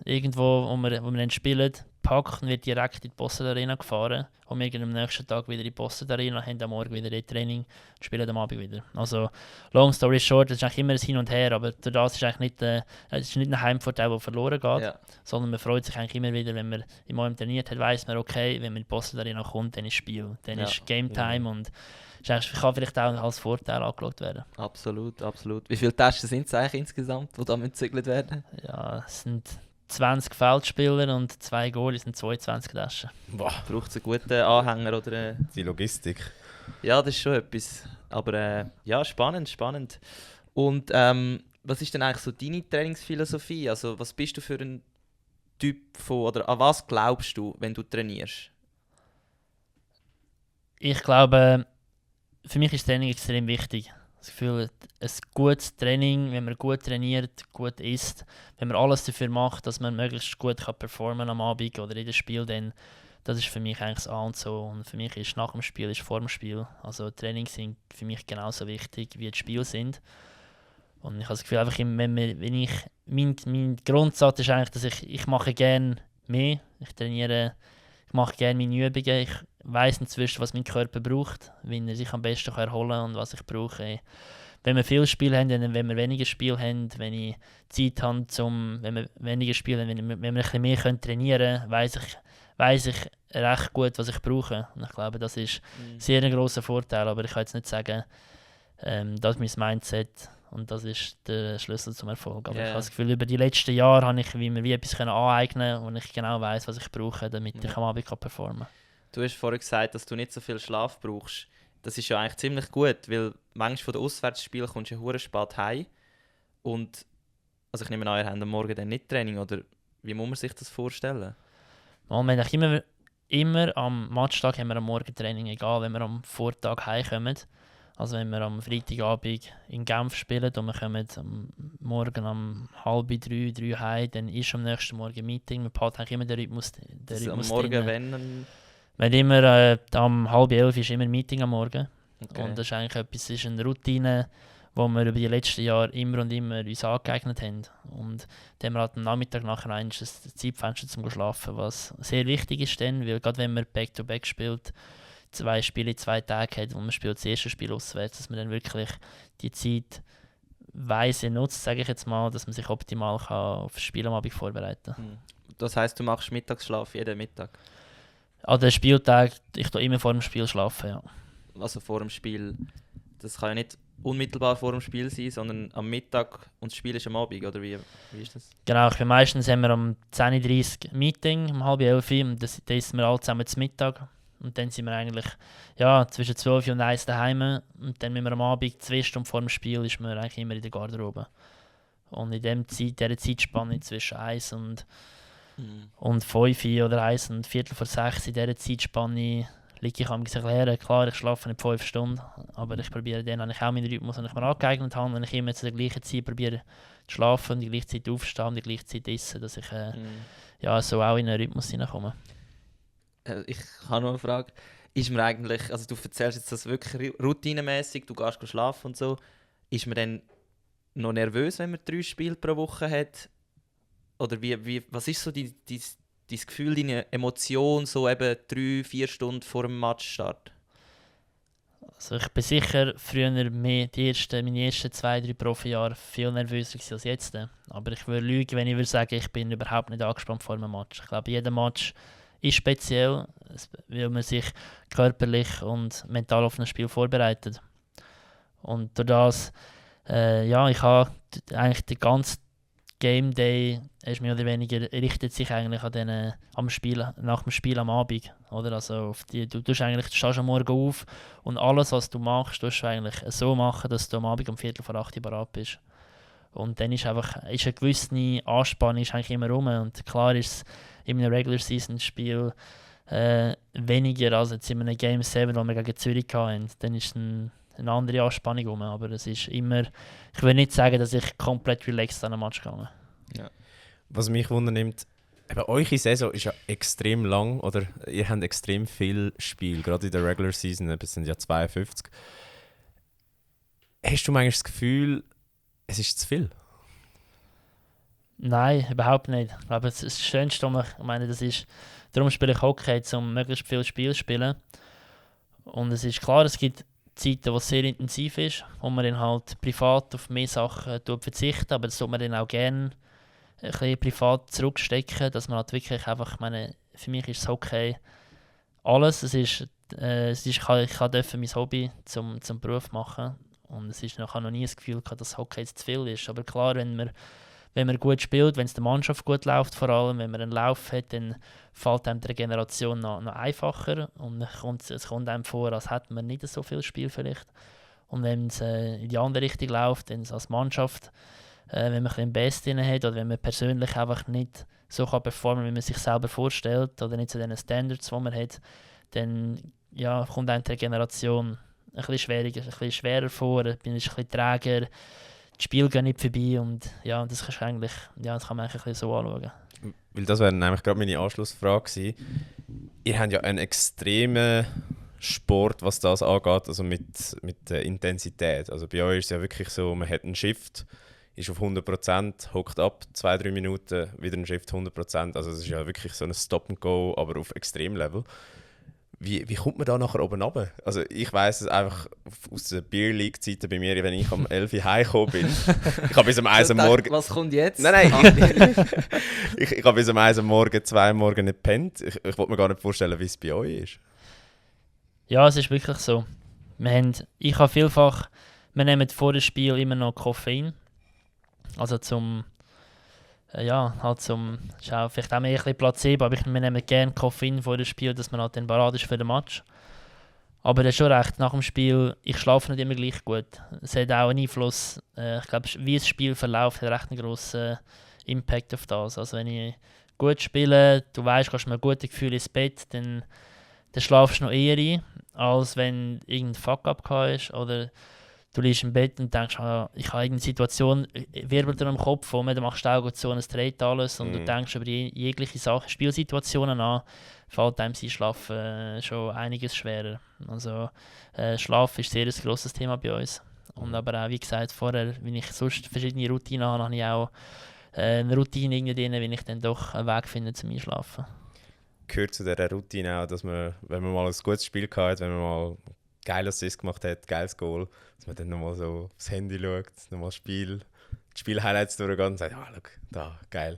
[SPEAKER 2] irgendwo, wo wir dann spielen, gepackt und wird direkt in die Bossard Arena gefahren. Und wir gehen am nächsten Tag wieder in die Bossard Arena, haben am Morgen wieder das Training und spielen am Abend wieder. Also, long story short, es ist eigentlich immer ein Hin und Her, aber durch das ist eigentlich nicht ein Heimvorteil, der verloren geht,
[SPEAKER 3] Ja.
[SPEAKER 2] sondern man freut sich eigentlich immer wieder, wenn man im OIM trainiert hat, weiss man, okay, wenn man in die Bossard Arena kommt, dann ist Spiel, dann ist Game Time und kann vielleicht auch als Vorteil angeschaut werden.
[SPEAKER 3] Absolut, absolut. Wie viele Taschen sind es eigentlich insgesamt, die da gezügelt werden?
[SPEAKER 2] Ja, es sind 20 Feldspieler und 2 Goalies sind 22 Taschen.
[SPEAKER 1] Boah,
[SPEAKER 3] Braucht es einen guten Anhänger oder
[SPEAKER 1] die Logistik.
[SPEAKER 3] Ja, das ist schon etwas. Aber ja, spannend. Und was ist denn eigentlich so deine Trainingsphilosophie? Also was bist du für ein Typ von, oder an was glaubst du, wenn du trainierst?
[SPEAKER 2] Ich glaube, für mich ist Training extrem wichtig. Das Gefühl, ein gutes Training, wenn man gut trainiert, gut isst, wenn man alles dafür macht, dass man möglichst gut performen am Abend oder in dem Spiel, dann das ist für mich eigentlich das A und so. Und für mich ist nach dem Spiel, ist vor dem Spiel. Also Trainings sind für mich genauso wichtig, wie die Spiele sind. Und ich habe das Gefühl, einfach, mein Grundsatz ist eigentlich, dass ich mache gerne mehr. Ich mache gerne meine Übungen. Ich weiss inzwischen, was mein Körper braucht, wie er sich am besten erholen kann und was ich brauche. Wenn wir viel Spiel haben, wenn wir weniger Spiel haben, wenn ich Zeit habe, wenn wir weniger Spiel haben, wenn wir ein bisschen mehr trainieren können, weiss ich recht gut, was ich brauche. Und ich glaube, das ist sehr ein grosser Vorteil. Aber ich kann jetzt nicht sagen, das ist mein Mindset und das ist der Schlüssel zum Erfolg. Aber ich habe das Gefühl, über die letzten Jahre habe ich mir etwas aneignen können und ich genau weiss, was ich brauche, damit ich am Abend performen kann.
[SPEAKER 3] Du hast vorhin gesagt, dass du nicht so viel Schlaf brauchst. Das ist ja eigentlich ziemlich gut, weil manchmal von den Auswärtsspielen kommst du ja verdammt spät heim. Und also ich nehme an, ihr habt am Morgen dann nicht Training, oder wie muss man sich das vorstellen?
[SPEAKER 2] Immer am Matchtag haben wir am Morgen Training, egal wenn wir am Vortag heimkommen. Also wenn wir am Freitagabend in Genf spielen und wir kommen am Morgen um 2:30, 3 heim, dann ist am nächsten Morgen ein Meeting. Wir behalten eigentlich immer den Rhythmus
[SPEAKER 3] am Morgen
[SPEAKER 2] drin. Wir haben immer, am 10:30 ist immer ein Meeting am Morgen.
[SPEAKER 3] Okay.
[SPEAKER 2] Und das ist eigentlich etwas, ist eine Routine, die wir über die letzten Jahre immer und immer uns angeeignet haben. Und dann haben wir halt am Nachmittag nachher ein Zeitfenster zum Schlafen, was sehr wichtig ist dann, weil gerade wenn man Back-to-Back spielt, 2 Spiele in 2 Tagen hat und man spielt das erste Spiel auswärts, dass man dann wirklich die Zeit weise nutzt, sage ich jetzt mal, dass man sich optimal auf das Spiel am Abend vorbereiten kann.
[SPEAKER 3] Das heisst, du machst Mittagsschlaf jeden Mittag?
[SPEAKER 2] An den Spieltag, ich tue immer vor dem Spiel schlafen, ja.
[SPEAKER 3] Also vor dem Spiel, das kann ja nicht unmittelbar vor dem Spiel sein, sondern am Mittag und das Spiel ist am Abend, oder wie ist das?
[SPEAKER 2] Genau, meistens haben wir um 10:30 Uhr Meeting, um 10:30 Uhr, und da essen wir alle zusammen zum Mittag. Und dann sind wir eigentlich zwischen 12 und 1 daheim. Und dann müssen wir am Abend, 2 Stunden vor dem Spiel, ist man eigentlich immer in der Garderobe. Und in dieser Zeitspanne zwischen 1 und Und 5 oder 1 und Viertel vor 6 in dieser Zeitspanne liege ich am erklären. Klar, ich schlafe nicht 5 Stunden, aber ich probiere dann eigentlich auch meinen Rhythmus, den ich mir angeeignet habe, wenn ich immer zu der gleichen Zeit probiere zu schlafen und die gleiche Zeit aufstehen und die gleiche Zeit essen, dass ich so auch in einen Rhythmus hineinkomme.
[SPEAKER 3] Ich habe noch eine Frage. Ist mir eigentlich, also du erzählst jetzt das wirklich routinemäßig, du gehst schlafen und so, ist man dann noch nervös, wenn man 3 Spiele pro Woche hat? Oder was ist so dein Gefühl, deine Emotion, so eben 3-4 Stunden vor dem Matchstart?
[SPEAKER 2] Also ich bin sicher früher meine ersten 2-3 Profijahre viel nervöser als jetzt. Aber ich würde lügen, wenn ich würde sagen, ich bin überhaupt nicht angespannt vor einem Match. Ich glaube, jeder Match ist speziell, weil man sich körperlich und mental auf ein Spiel vorbereitet. Und durch das, ich habe eigentlich den ganzen Game Day ist mehr oder weniger richtet sich eigentlich an am Spiel, nach dem Spiel am Abend, oder? Also du stehst am Morgen auf und alles, was du machst, tust du eigentlich so machen, dass du am Abend um 7:45 bereit bist. Und dann ist eine gewisse Anspannung ist eigentlich immer rum. Und klar ist es in einem Regular Season Spiel weniger als jetzt in einem Game 7, das wir gegen Zürich hatten. Dann ist eine andere Anspannung rum, aber es ist immer, ich will nicht sagen, dass ich komplett relaxed an einem Match gehe.
[SPEAKER 1] Ja. Was mich wundernimmt, eure Saison ist ja extrem lang, oder ihr habt extrem viel Spiel, gerade in der Regular Season, es sind ja 52. Hast du manchmal das Gefühl, es ist zu viel?
[SPEAKER 2] Nein, überhaupt nicht. Ich glaube, das Schönste, darum spiele ich Hockey, um möglichst viel Spiel zu spielen. Und es ist klar, es gibt Zeiten, wo es sehr intensiv ist, wo man dann halt privat auf mehr Sachen verzichtet, aber das tut man dann auch gerne ein bisschen privat zurückstecken, dass man halt wirklich einfach, ich meine, für mich ist das Hockey alles, ich durfte mein Hobby zum Beruf machen und ich habe noch nie das Gefühl gehabt, dass Hockey jetzt zu viel ist, aber klar, wenn man gut spielt, wenn es der Mannschaft gut läuft, vor allem, wenn man einen Lauf hat, dann fällt einem die Regeneration noch einfacher und es kommt einem vor, als hätte man nicht so viel Spiel vielleicht. Und wenn es in die andere Richtung läuft, dann als Mannschaft, wenn man ein bisschen Best drin hat oder wenn man persönlich einfach nicht so kann performen, wie man sich selber vorstellt oder nicht zu den Standards, die man hat, dann kommt einem die Regeneration ein bisschen schwerer vor, bin ein bisschen träger, die Spiele gehen nicht vorbei und das kann man eigentlich ein bisschen so anschauen.
[SPEAKER 1] Weil das wäre nämlich gerade meine Anschlussfrage gewesen. Ihr habt ja einen extremen Sport, was das angeht, also mit der Intensität. Also bei euch ist es ja wirklich so, man hat einen Shift, ist auf 100%, hockt ab, 2-3 Minuten, wieder ein Shift 100%. Also es ist ja wirklich so ein Stop-and-Go, aber auf Extremlevel. Wie kommt man da nachher oben runter? Also ich weiss es einfach aus der Beer League-Zeiten bei mir, wenn ich am 11 Uhr heimgekommen bin. Ich habe bis um 1 Uhr morgen...
[SPEAKER 3] Was kommt jetzt?
[SPEAKER 1] Nein. Ich habe bis um 1 Uhr morgen, 2 Uhr morgen nicht gepennt. Ich wollte mir gar nicht vorstellen, wie es bei euch ist.
[SPEAKER 2] Ja, es ist wirklich so. Wir nehmen vor dem Spiel immer noch Koffein. Also ist auch vielleicht auch mehr ein bisschen Placebo, aber wir nehmen gerne Koffein vor dem Spiel, dass man halt dann bereit ist für den Match. Aber das ist schon recht, nach dem Spiel, ich schlafe nicht immer gleich gut. Es hat auch einen Einfluss, ich glaube, wie das Spiel verläuft, hat recht einen grossen Impact auf das. Also wenn ich gut spiele, du weißt, gehst mit einem guten Gefühl ins Bett, dann schlafst du noch eher ein, als wenn irgendein Fuck-up ist oder du liegst im Bett und denkst, ich habe irgendeine Situation, wirbelt dir im Kopf um, dann machst du die Augen zu und es dreht alles und du denkst über jegliche Sachen, Spielsituationen an, fällt einem sein Schlafen schon einiges schwerer. Also Schlaf ist sehr ein grosses Thema bei uns. Und aber auch, wie gesagt, vorher, wenn ich sonst verschiedene Routinen habe, habe ich auch eine Routine irgendwie drin, wenn ich dann doch einen Weg finde zum Einschlafen.
[SPEAKER 1] Gehört zu dieser Routine auch, dass man, wenn man mal ein gutes Spiel hat, wenn man mal geil Assist gemacht hat, geiles Goal, dass man dann nochmal so aufs Handy schaut, nochmal die Spiel-Highlights durchgeht und sagt, schau, da, geil.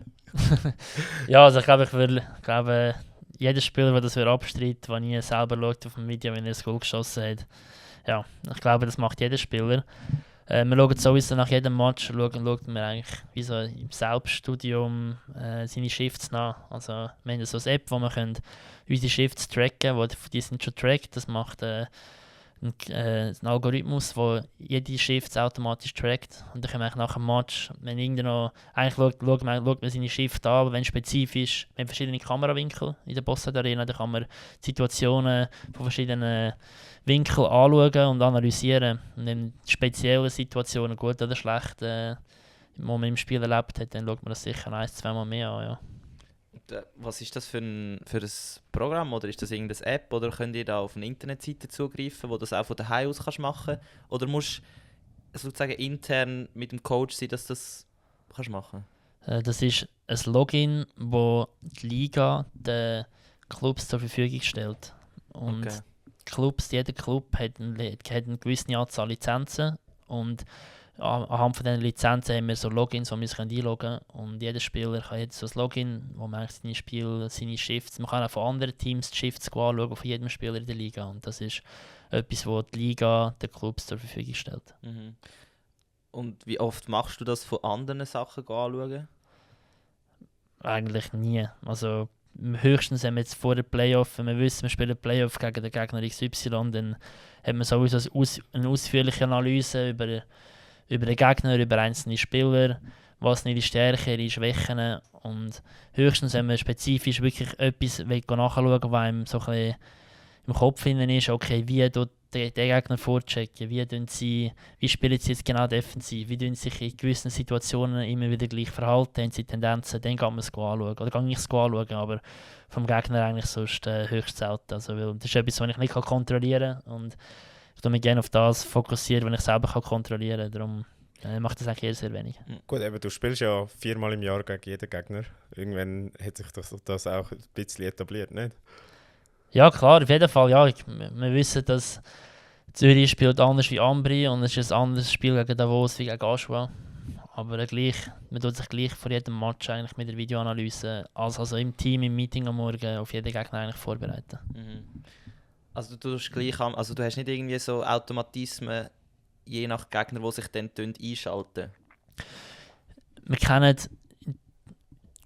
[SPEAKER 2] Ja, also ich glaube, jeder Spieler, der das abstreitet, der nie selber schaut auf dem Video, wenn er das Goal geschossen hat, ja, ich glaube, das macht jeder Spieler. Wir schauen sowieso nach jedem Match, schaut man eigentlich wie so im Selbststudium seine Shifts nach. Also wir haben so eine App, wo wir unsere Shifts tracken können, die sind schon tracked. Das macht ein Algorithmus, der jede Shift automatisch trackt. Und dann können wir nach dem Match, wenn irgendwo, eigentlich schaut man seine Shift an, aber wenn spezifisch, wir haben verschiedene Kamerawinkel in der Bossard Arena, dann kann man Situationen von verschiedenen Winkeln anschauen und analysieren. Und in speziellen Situationen, gut oder schlecht, wo man im Spiel erlebt hat, dann schaut man das sicher 1-2 Mal mehr an. Ja.
[SPEAKER 3] Was ist das für ein Programm, oder ist das irgendeine App, oder könnt ihr da auf eine Internetseite zugreifen, wo du das auch von daheim aus kannst machen, oder musst du sozusagen intern mit dem Coach sein, dass du das kannst machen?
[SPEAKER 2] Das ist ein Login, das die Liga den Clubs zur Verfügung stellt. Und jeder Club hat eine gewisse Anzahl Lizenzen, und anhand von diesen Lizenzen haben wir so Logins, wo wir uns einloggen können. Und jeder Spieler hat jetzt so ein Login, wo man seine Spiele, seine Shifts, man kann auch von anderen Teams die Shifts anschauen, von jedem Spieler in der Liga. Und das ist etwas, was die Liga den Clubs zur Verfügung stellt.
[SPEAKER 3] Mhm. Und wie oft machst du das von anderen Sachen anschauen?
[SPEAKER 2] Eigentlich nie. Also höchstens, wenn wir jetzt vor der Playoff, wenn wir wissen, wir spielen Playoff gegen den Gegner XY, dann hat man sowieso eine ausführliche Analyse über den Gegner, über einzelne Spieler, was ihre Stärken, ihre Schwächen, und höchstens, wenn man spezifisch wirklich etwas nachschauen will, was einem so ein bisschen im Kopf hinein ist, okay, wie tut der Gegner vorchecken, wie spielen sie jetzt genau defensiv, wie tun sie sich in gewissen Situationen immer wieder gleich verhalten, haben sie Tendenzen, dann kann man es anschauen, oder kann ich es anschauen, aber vom Gegner eigentlich sonst höchst selten, also, weil das ist etwas, was ich nicht kontrollieren kann, und ich tue mich gerne auf das fokussieren, wenn ich selber kontrollieren kann. Darum macht das eigentlich eher sehr wenig.
[SPEAKER 1] Gut, aber du spielst ja 4-mal im Jahr gegen jeden Gegner. Irgendwann hat sich das auch ein bisschen etabliert, nicht?
[SPEAKER 2] Ja, klar, auf jeden Fall. Ja, wir wissen, dass Zürich spielt anders wie Ambri, und es ist ein anderes Spiel gegen Davos wie gegen Aschua. Aber man tut sich gleich vor jedem Match eigentlich mit der Videoanalyse, also im Team, im Meeting am Morgen, auf jeden Gegner eigentlich vorbereiten.
[SPEAKER 3] Mhm. Also du hast nicht irgendwie so Automatismen, je nach Gegner, die sich dann einschalten?
[SPEAKER 2] Wir kennen,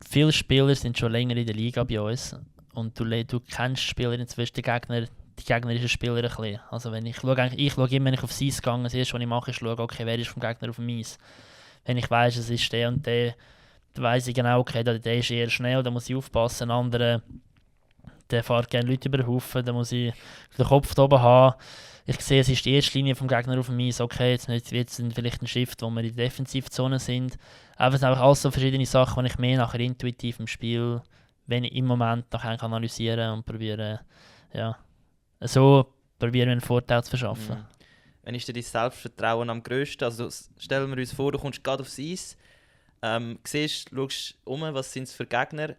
[SPEAKER 2] viele Spieler sind schon länger in der Liga bei uns, und du kennst Spieler inzwischen, die gegnerischen Spieler ein bisschen. Also ich schaue immer, wenn ich aufs Eis gehe, das erste, was ich mache, ist schauen, okay, wer ist vom Gegner auf dem Eis. Wenn ich weiss, es ist der und der, dann weiss ich genau, okay, der ist eher schnell, da muss ich aufpassen. Ein anderer, der fährt gerne Leute über den Haufen, da muss ich den Kopf da oben haben. Ich sehe, es ist die erste Linie vom Gegner auf dem Eis, okay, jetzt sind vielleicht ein Shift, wo wir in der Defensivzone sind. Aber es sind einfach alles so verschiedene Sachen, die ich mehr nachher intuitiv im Spiel, wenn ich im Moment noch analysieren und probieren, ja, so probieren wir einen Vorteil zu verschaffen.
[SPEAKER 3] Mhm. Wann ist dir dein Selbstvertrauen am grössten? Also stellen wir uns vor, du kommst gerade aufs Eis, schaust um, was sind es für Gegner,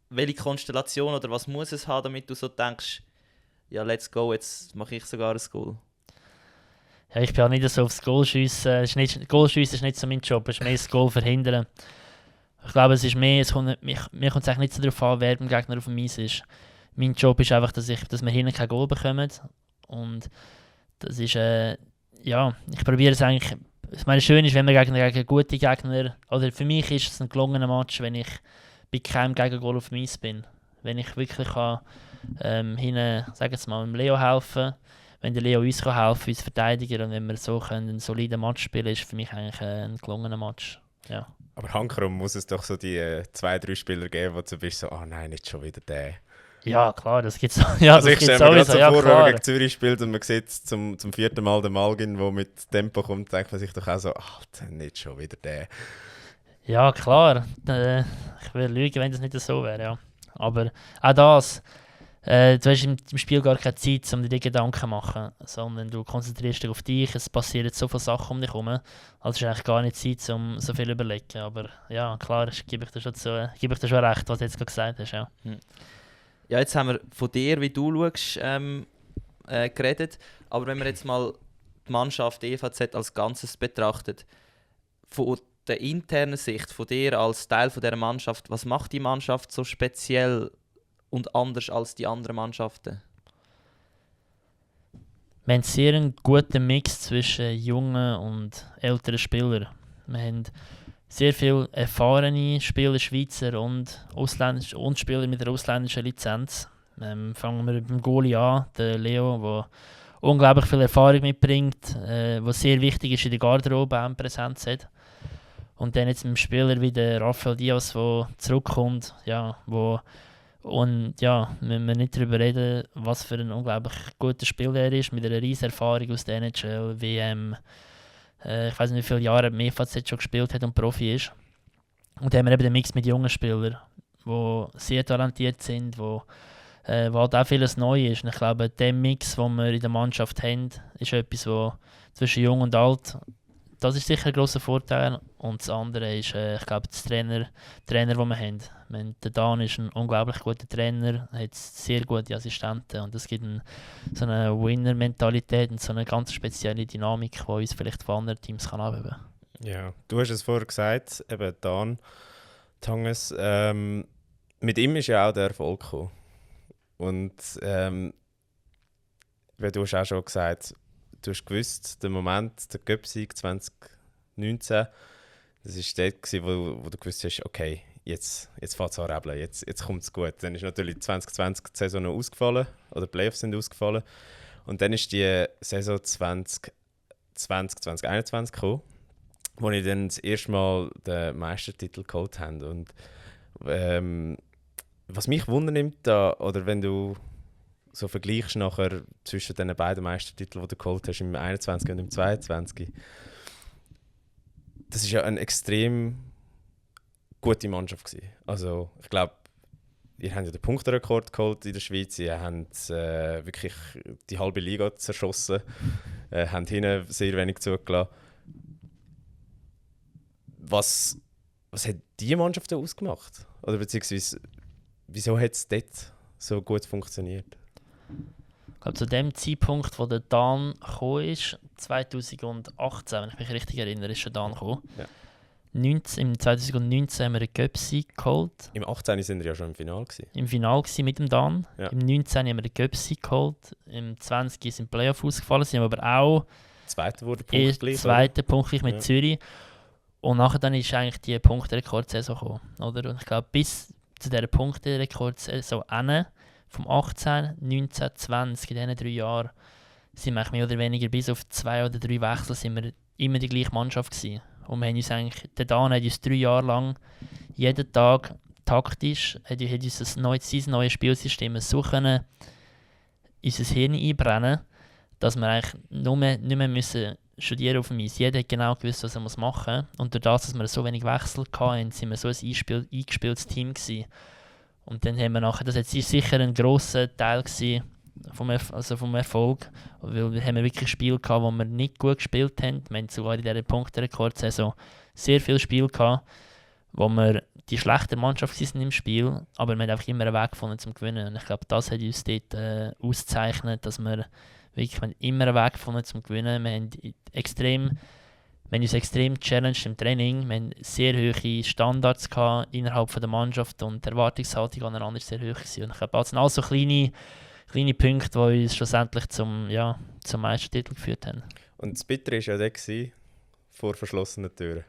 [SPEAKER 3] welche Konstellation oder was muss es haben, damit du so denkst, ja, let's go, jetzt mache ich sogar ein Goal.
[SPEAKER 2] Ja, ich bin auch nicht so aufs Goalschiessen. Goalschiessen ist nicht so mein Job, es ist mehr das Goal verhindern. Ich glaube, es ist mehr, mir kommt es eigentlich nicht so darauf an, wer beim Gegner auf dem Eis ist. Mein Job ist einfach, dass wir hinten kein Goal bekommen. Und das ist, ja, ich probiere es eigentlich. Ich meine, schön ist, wenn wir gegen gute Gegner, oder für mich ist es ein gelungener Match, wenn ich bei keinem Gegengol auf dem Eis bin. Wenn ich wirklich kann, hinten, sagen wir mal, dem Leo helfen, wenn der Leo uns kann helfen, uns Verteidiger, und wenn wir so einen soliden Match spielen, ist für mich eigentlich ein gelungener Match. Ja.
[SPEAKER 1] Aber hankerum muss es doch so die 2-3 Spieler geben, wo du bist so, oh nein, nicht schon wieder der.
[SPEAKER 2] Ja, klar, das gibt es. Ja,
[SPEAKER 1] also ich stelle mir gerade so
[SPEAKER 2] ja,
[SPEAKER 1] vor,
[SPEAKER 2] klar.
[SPEAKER 1] wenn man gegen Zürich spielt und man sieht zum 4. Mal den Malgin, der mit Tempo kommt, denkt man sich doch auch so, Alter, nicht schon wieder der.
[SPEAKER 2] Ja, klar. Ich würde lügen, wenn das nicht so wäre, ja. Aber auch das, du hast im Spiel gar keine Zeit, um dir Gedanken zu machen, sondern du konzentrierst dich auf dich, es passieren so viele Sachen um dich herum, also ist eigentlich gar nicht Zeit, um so viel zu überlegen. Aber ja, klar, gebe ich dir schon recht, was du jetzt gerade gesagt hast, ja.
[SPEAKER 3] Ja, jetzt haben wir von dir, wie du schaust, geredet. Aber wenn man jetzt mal die Mannschaft EVZ als Ganzes betrachtet, von der internen Sicht, von dir als Teil von dieser Mannschaft, was macht die Mannschaft so speziell und anders als die anderen Mannschaften?
[SPEAKER 2] Wir haben sehr einen guten Mix zwischen jungen und älteren Spielern. Wir haben sehr viele erfahrene Spieler, Schweizer und ausländische und Spieler mit einer ausländischen Lizenz. Fangen wir beim Goalie an, der Leo, der unglaublich viel Erfahrung mitbringt, was sehr wichtig ist in der Garderobe auch Präsenz hat. Und dann jetzt mit dem Spieler wie der Rafael Diaz, der zurückkommt, ja, und ja, müssen wir nicht darüber reden, was für ein unglaublich guter Spieler er ist, mit einer riesen Erfahrung aus der NHL, WM, ich weiß nicht, wie viele Jahre er im EVZ schon gespielt hat und Profi ist. Und dann haben wir eben den Mix mit jungen Spielern, die sehr talentiert sind, wo halt auch vieles neu ist. Und ich glaube, der Mix, den wir in der Mannschaft haben, ist etwas, wo zwischen jung und alt, das ist sicher ein grosser Vorteil. Und das andere ist, ich glaube, das Trainer, den wir haben. Der Dan ist ein unglaublich guter Trainer, hat sehr gute Assistenten und es gibt so eine Winner-Mentalität und so eine ganz spezielle Dynamik, die uns vielleicht von anderen Teams kann abheben kann.
[SPEAKER 1] Ja, du hast es vorher gesagt, eben Dan Tanges, mit ihm ist ja auch der Erfolg gekommen. Und wie du hast auch schon gesagt, du hast gewusst, der Moment, der Cup-Sieg 2019, das war dort, wo du gewusst hast, okay, jetzt fährt es an rebeln, jetzt kommt es gut. Dann ist natürlich 2020 die Saison noch ausgefallen, oder die Playoffs sind ausgefallen. Und dann ist die Saison 2021 gekommen, wo ich dann das erste Mal den Meistertitel geholt habe. Und was mich wundernimmt, da, oder wenn du so vergleichst nachher zwischen den beiden Meistertiteln, die du geholt hast, im 21 und im 22, das ist ja eine extrem gute Mannschaft gewesen. Also ich glaube, ihr habt ja den Punkterekord geholt in der Schweiz, ihr habt wirklich die halbe Liga zerschossen, habt hinten sehr wenig zugelassen. Was hat diese Mannschaft denn ausgemacht? Oder beziehungsweise, wieso hat es dort so gut funktioniert?
[SPEAKER 2] Ich glaube, zu dem Zeitpunkt, wo der Dan gekommen ist, 2018, wenn ich mich richtig erinnere, ist der Dan gekommen.
[SPEAKER 1] Ja.
[SPEAKER 2] Im 2019 haben wir einen Cup-Sieg geholt.
[SPEAKER 1] Im 18. sind wir ja schon im Finale gewesen.
[SPEAKER 2] Im Finale mit dem Dan.
[SPEAKER 1] Ja.
[SPEAKER 2] Im 19. haben wir den Cup-Sieg geholt. Im 20. sind Playoff ausgefallen, sind aber auch
[SPEAKER 1] Zweiter wurde punktgleich.
[SPEAKER 2] Zweiter punktgleich mit Zürich. Und nachher dann ist eigentlich die Punkterekordsaison gekommen. Oder? Und ich glaube, bis zu dieser Punkterekordsaison vom 18, 19, 20, in diesen 3 Jahren, sind wir mehr oder weniger bis auf 2 oder 3 Wechsel sind wir immer die gleiche Mannschaft gewesen. Und wir haben uns eigentlich, der Dan hat uns 3 Jahre lang jeden Tag taktisch hat uns ein neues Spielsystem so können unser Hirn einbrennen, dass wir eigentlich nicht mehr müssen studieren auf dem Eis. Jeder hat genau gewusst, was er machen muss. Und durch das, dass wir so wenig Wechsel hatten, sind wir so ein eingespieltes Team gewesen. Und dann haben wir nachher, das war sicher ein grosser Teil vom Erfolg, weil wir haben wirklich Spiele gehabt, wo wir nicht gut gespielt haben. Wir haben sogar in dieser Punkterekordsaison sehr viele Spiele gehabt, wo wir die schlechte Mannschaft waren im Spiel, aber wir haben einfach immer einen Weg gefunden zum Gewinnen. Und ich glaube, das hat uns dort ausgezeichnet, dass wir wirklich immer einen Weg gefunden zum Gewinnen. Wir haben uns extrem challenged im Training. Wir haben sehr hohe Standards gehabt innerhalb der Mannschaft und die Erwartungshaltung aneinander ist sehr hoch gewesen. Und ich glaube, das sind alles so kleine Punkte, die uns schlussendlich zum Meistertitel geführt haben.
[SPEAKER 1] Und das Bittere war ja der vor verschlossenen Türen.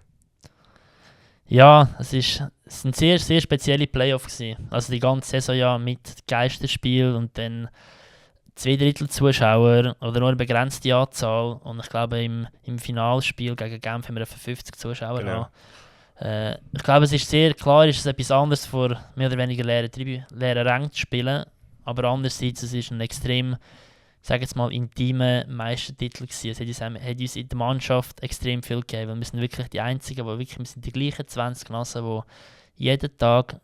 [SPEAKER 2] Ja, es sind sehr, sehr spezielle Playoffs gewesen. Also die ganze Saison ja mit Geisterspiel und dann 2 Drittel Zuschauer oder nur eine begrenzte Anzahl. Und ich glaube, im Finalspiel gegen Genf haben wir etwa 50 Zuschauer
[SPEAKER 1] Genau.
[SPEAKER 2] Ich glaube, es ist sehr klar, es ist etwas anderes, vor mehr oder weniger leeren Rängen zu spielen. Aber andererseits, es ist ein extrem, sage jetzt mal, intimer Meistertitel gewesen. Es hat uns in der Mannschaft extrem viel gegeben, weil wir sind wirklich die Einzigen, wir sind die gleichen 20 Nassen, die jeden Tag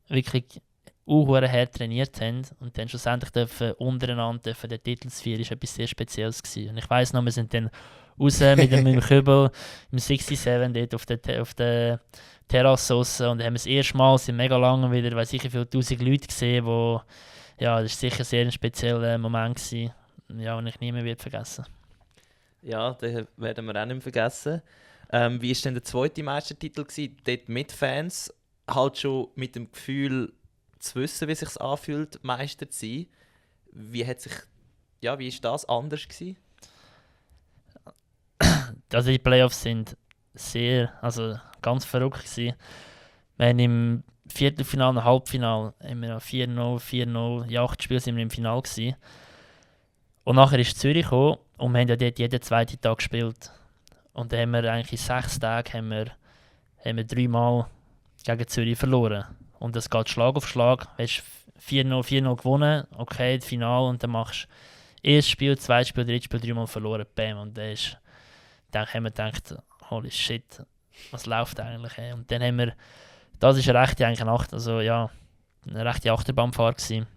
[SPEAKER 2] wirklich hart trainiert haben und dann schlussendlich untereinander den Titel zu feiern, ist etwas sehr Spezielles gewesen. Und ich weiss noch, wir sind dann raus mit dem Kübel im 67 dort auf der Terrasse raus und haben das erste Mal seit mega lange wieder, weiss ich, wie viele 1000 Leute gesehen, wo ja, das war sicher sehr ein spezieller Moment gewesen, ja, den ich nie mehr vergessen werde.
[SPEAKER 3] Ja, den werden wir auch nicht mehr vergessen. Wie war denn der zweite Meistertitel gewesen? Dort mit Fans, halt schon mit dem Gefühl zu wissen, wie es sich anfühlt, Meister zu sein. Wie ist das anders gewesen?
[SPEAKER 2] Also die Playoffs sind ganz verrückt gewesen. Wir haben im Viertelfinale und Halbfinale haben wir 4-0, 4-0, in 8 Spielen sind wir im Finale gewesen. Und nachher ist Zürich gekommen und wir haben ja dort jeden zweiten Tag gespielt. Und dann haben wir eigentlich in 6 Tagen haben wir 3 Mal gegen Zürich verloren. Und es geht Schlag auf Schlag. Du hast 4-0, 4-0 gewonnen, okay, das Finale, und dann machst du erstes Spiel, zweites Spiel, drittes Spiel, 3 Mal verloren, bam. Und dann haben wir gedacht, holy shit, was läuft eigentlich? Ey? Und dann haben wir, das ist eine rechte eine rechte Achterbahnfahrt gewesen.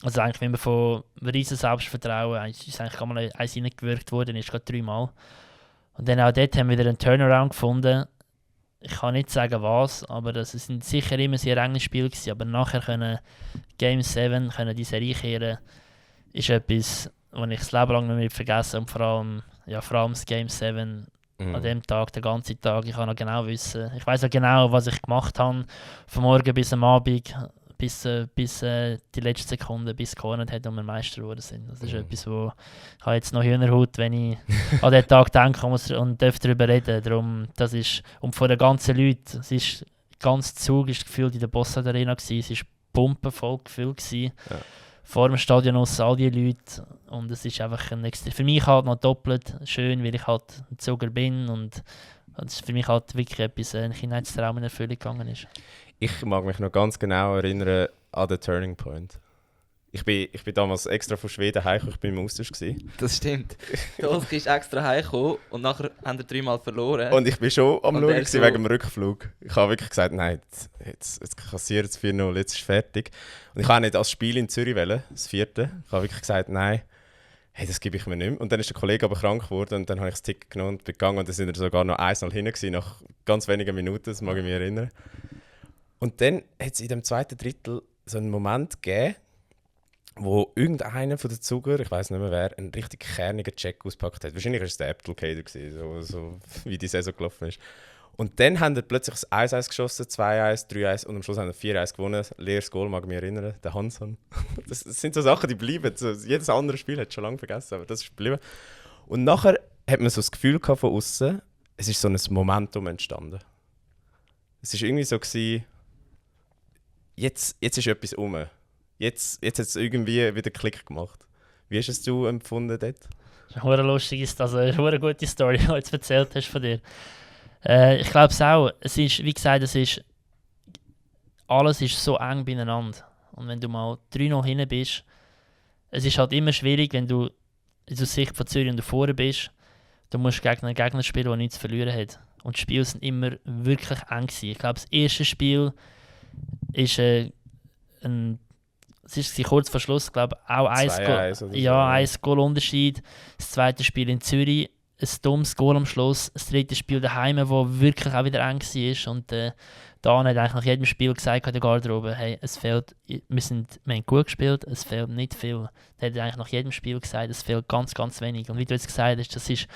[SPEAKER 2] Also eigentlich, wenn wir von riesen Selbstvertrauen, ist eigentlich mal eins reingewirkt worden, ist gerade 3 Mal. Und dann auch dort haben wir wieder einen Turnaround gefunden. Ich kann nicht sagen was, aber das sind sicher immer sehr enge Spiele gewesen. Aber nachher können Game 7, können die Serie kehren, ist etwas, was ich das Leben lang nicht mehr vergessen. Und vor allem das Game 7 an dem Tag, den ganzen Tag. Ich kann noch genau wissen. Ich weiß auch genau, was ich gemacht habe, von morgen bis am Abend, bis die letzte Sekunde, bis gekornet hat und wir Meister geworden sind. Das ist etwas, wo ich habe jetzt noch Hühnerhaut, wenn ich an den Tag denke und darf darüber reden. Darum, das ist, und von den ganzen Leuten, es ist, ganz Zug ist gefühlt in der Bossard Arena gewesen, es war pumpenvoll gefüllt gewesen. Ja. Vor dem Stadion aus all die Leute, und es ist einfach für mich halt noch doppelt schön, weil ich halt ein Zuger bin, und es ist für mich halt wirklich etwas, ein Kindheitstraum in Erfüllung gegangen ist.
[SPEAKER 1] Ich mag mich noch ganz genau erinnern an den Turning Point. Ich bin damals extra von Schweden heimgekommen, ich war im Austausch.
[SPEAKER 3] Das stimmt. Der Oskar ist extra heimgekommen und nachher haben wir 3 Mal verloren.
[SPEAKER 1] Und ich bin schon am Schauen wegen dem Rückflug. Ich habe wirklich gesagt, nein, jetzt kassiert es 4-0, jetzt ist es fertig. Und ich habe nicht als Spiel in Zürich wählen, das 4. Ich habe wirklich gesagt, nein, hey, das gebe ich mir nicht mehr. Und dann ist der Kollege aber krank geworden und dann habe ich das Ticket genommen und bin gegangen. Und dann sind wir sogar noch 1-0 hinten gewesen, nach ganz wenigen Minuten, das mag ich mich erinnern. Und dann hat es in dem zweiten Drittel so einen Moment gegeben, wo irgendeiner von den Zuger, ich weiß nicht mehr wer, einen richtig kernigen Check ausgepackt hat. Wahrscheinlich war es der Abdelkader, so wie die Saison gelaufen ist. Und dann haben wir plötzlich das 1-1 geschossen, 2-1, 3-1 und am Schluss haben wir 4-1 gewonnen. Leeres Goal, mag ich mich erinnern, der Hansson. Das sind so Sachen, die bleiben. So, jedes andere Spiel hat schon lange vergessen, aber das ist geblieben. Und nachher hat man so das Gefühl gehabt von außen, es ist so ein Momentum entstanden. Es war irgendwie so gewesen, jetzt ist etwas rum. Jetzt hat es irgendwie wieder Klick gemacht. Wie hast es du empfunden dort?
[SPEAKER 2] Das ist eine lustige, eine gute Story, die du jetzt erzählt hast von dir. Ich glaube es auch. Es ist, wie gesagt, alles ist so eng beieinander. Und wenn du mal 3-0 hinten bist, es ist halt immer schwierig, wenn du aus Sicht von Zürich und du vorne bist, du musst gegen einen Gegner spielen, der nichts zu verlieren hat. Und die Spiele sind immer wirklich eng gewesen. Ich glaube, das erste Spiel ist es war kurz vor Schluss, glaube ich, auch ein Goal Unterschied. Das zweite Spiel in Zürich, ein dummes Goal am Schluss. Das dritte Spiel daheim, wo wirklich auch wieder eng war. Und Dan hat eigentlich nach jedem Spiel gesagt in der Garderobe, hey, es fehlt, wir haben gut gespielt, es fehlt nicht viel. Er hat eigentlich nach jedem Spiel gesagt, es fehlt ganz, ganz wenig. Und wie du jetzt gesagt hast, das ist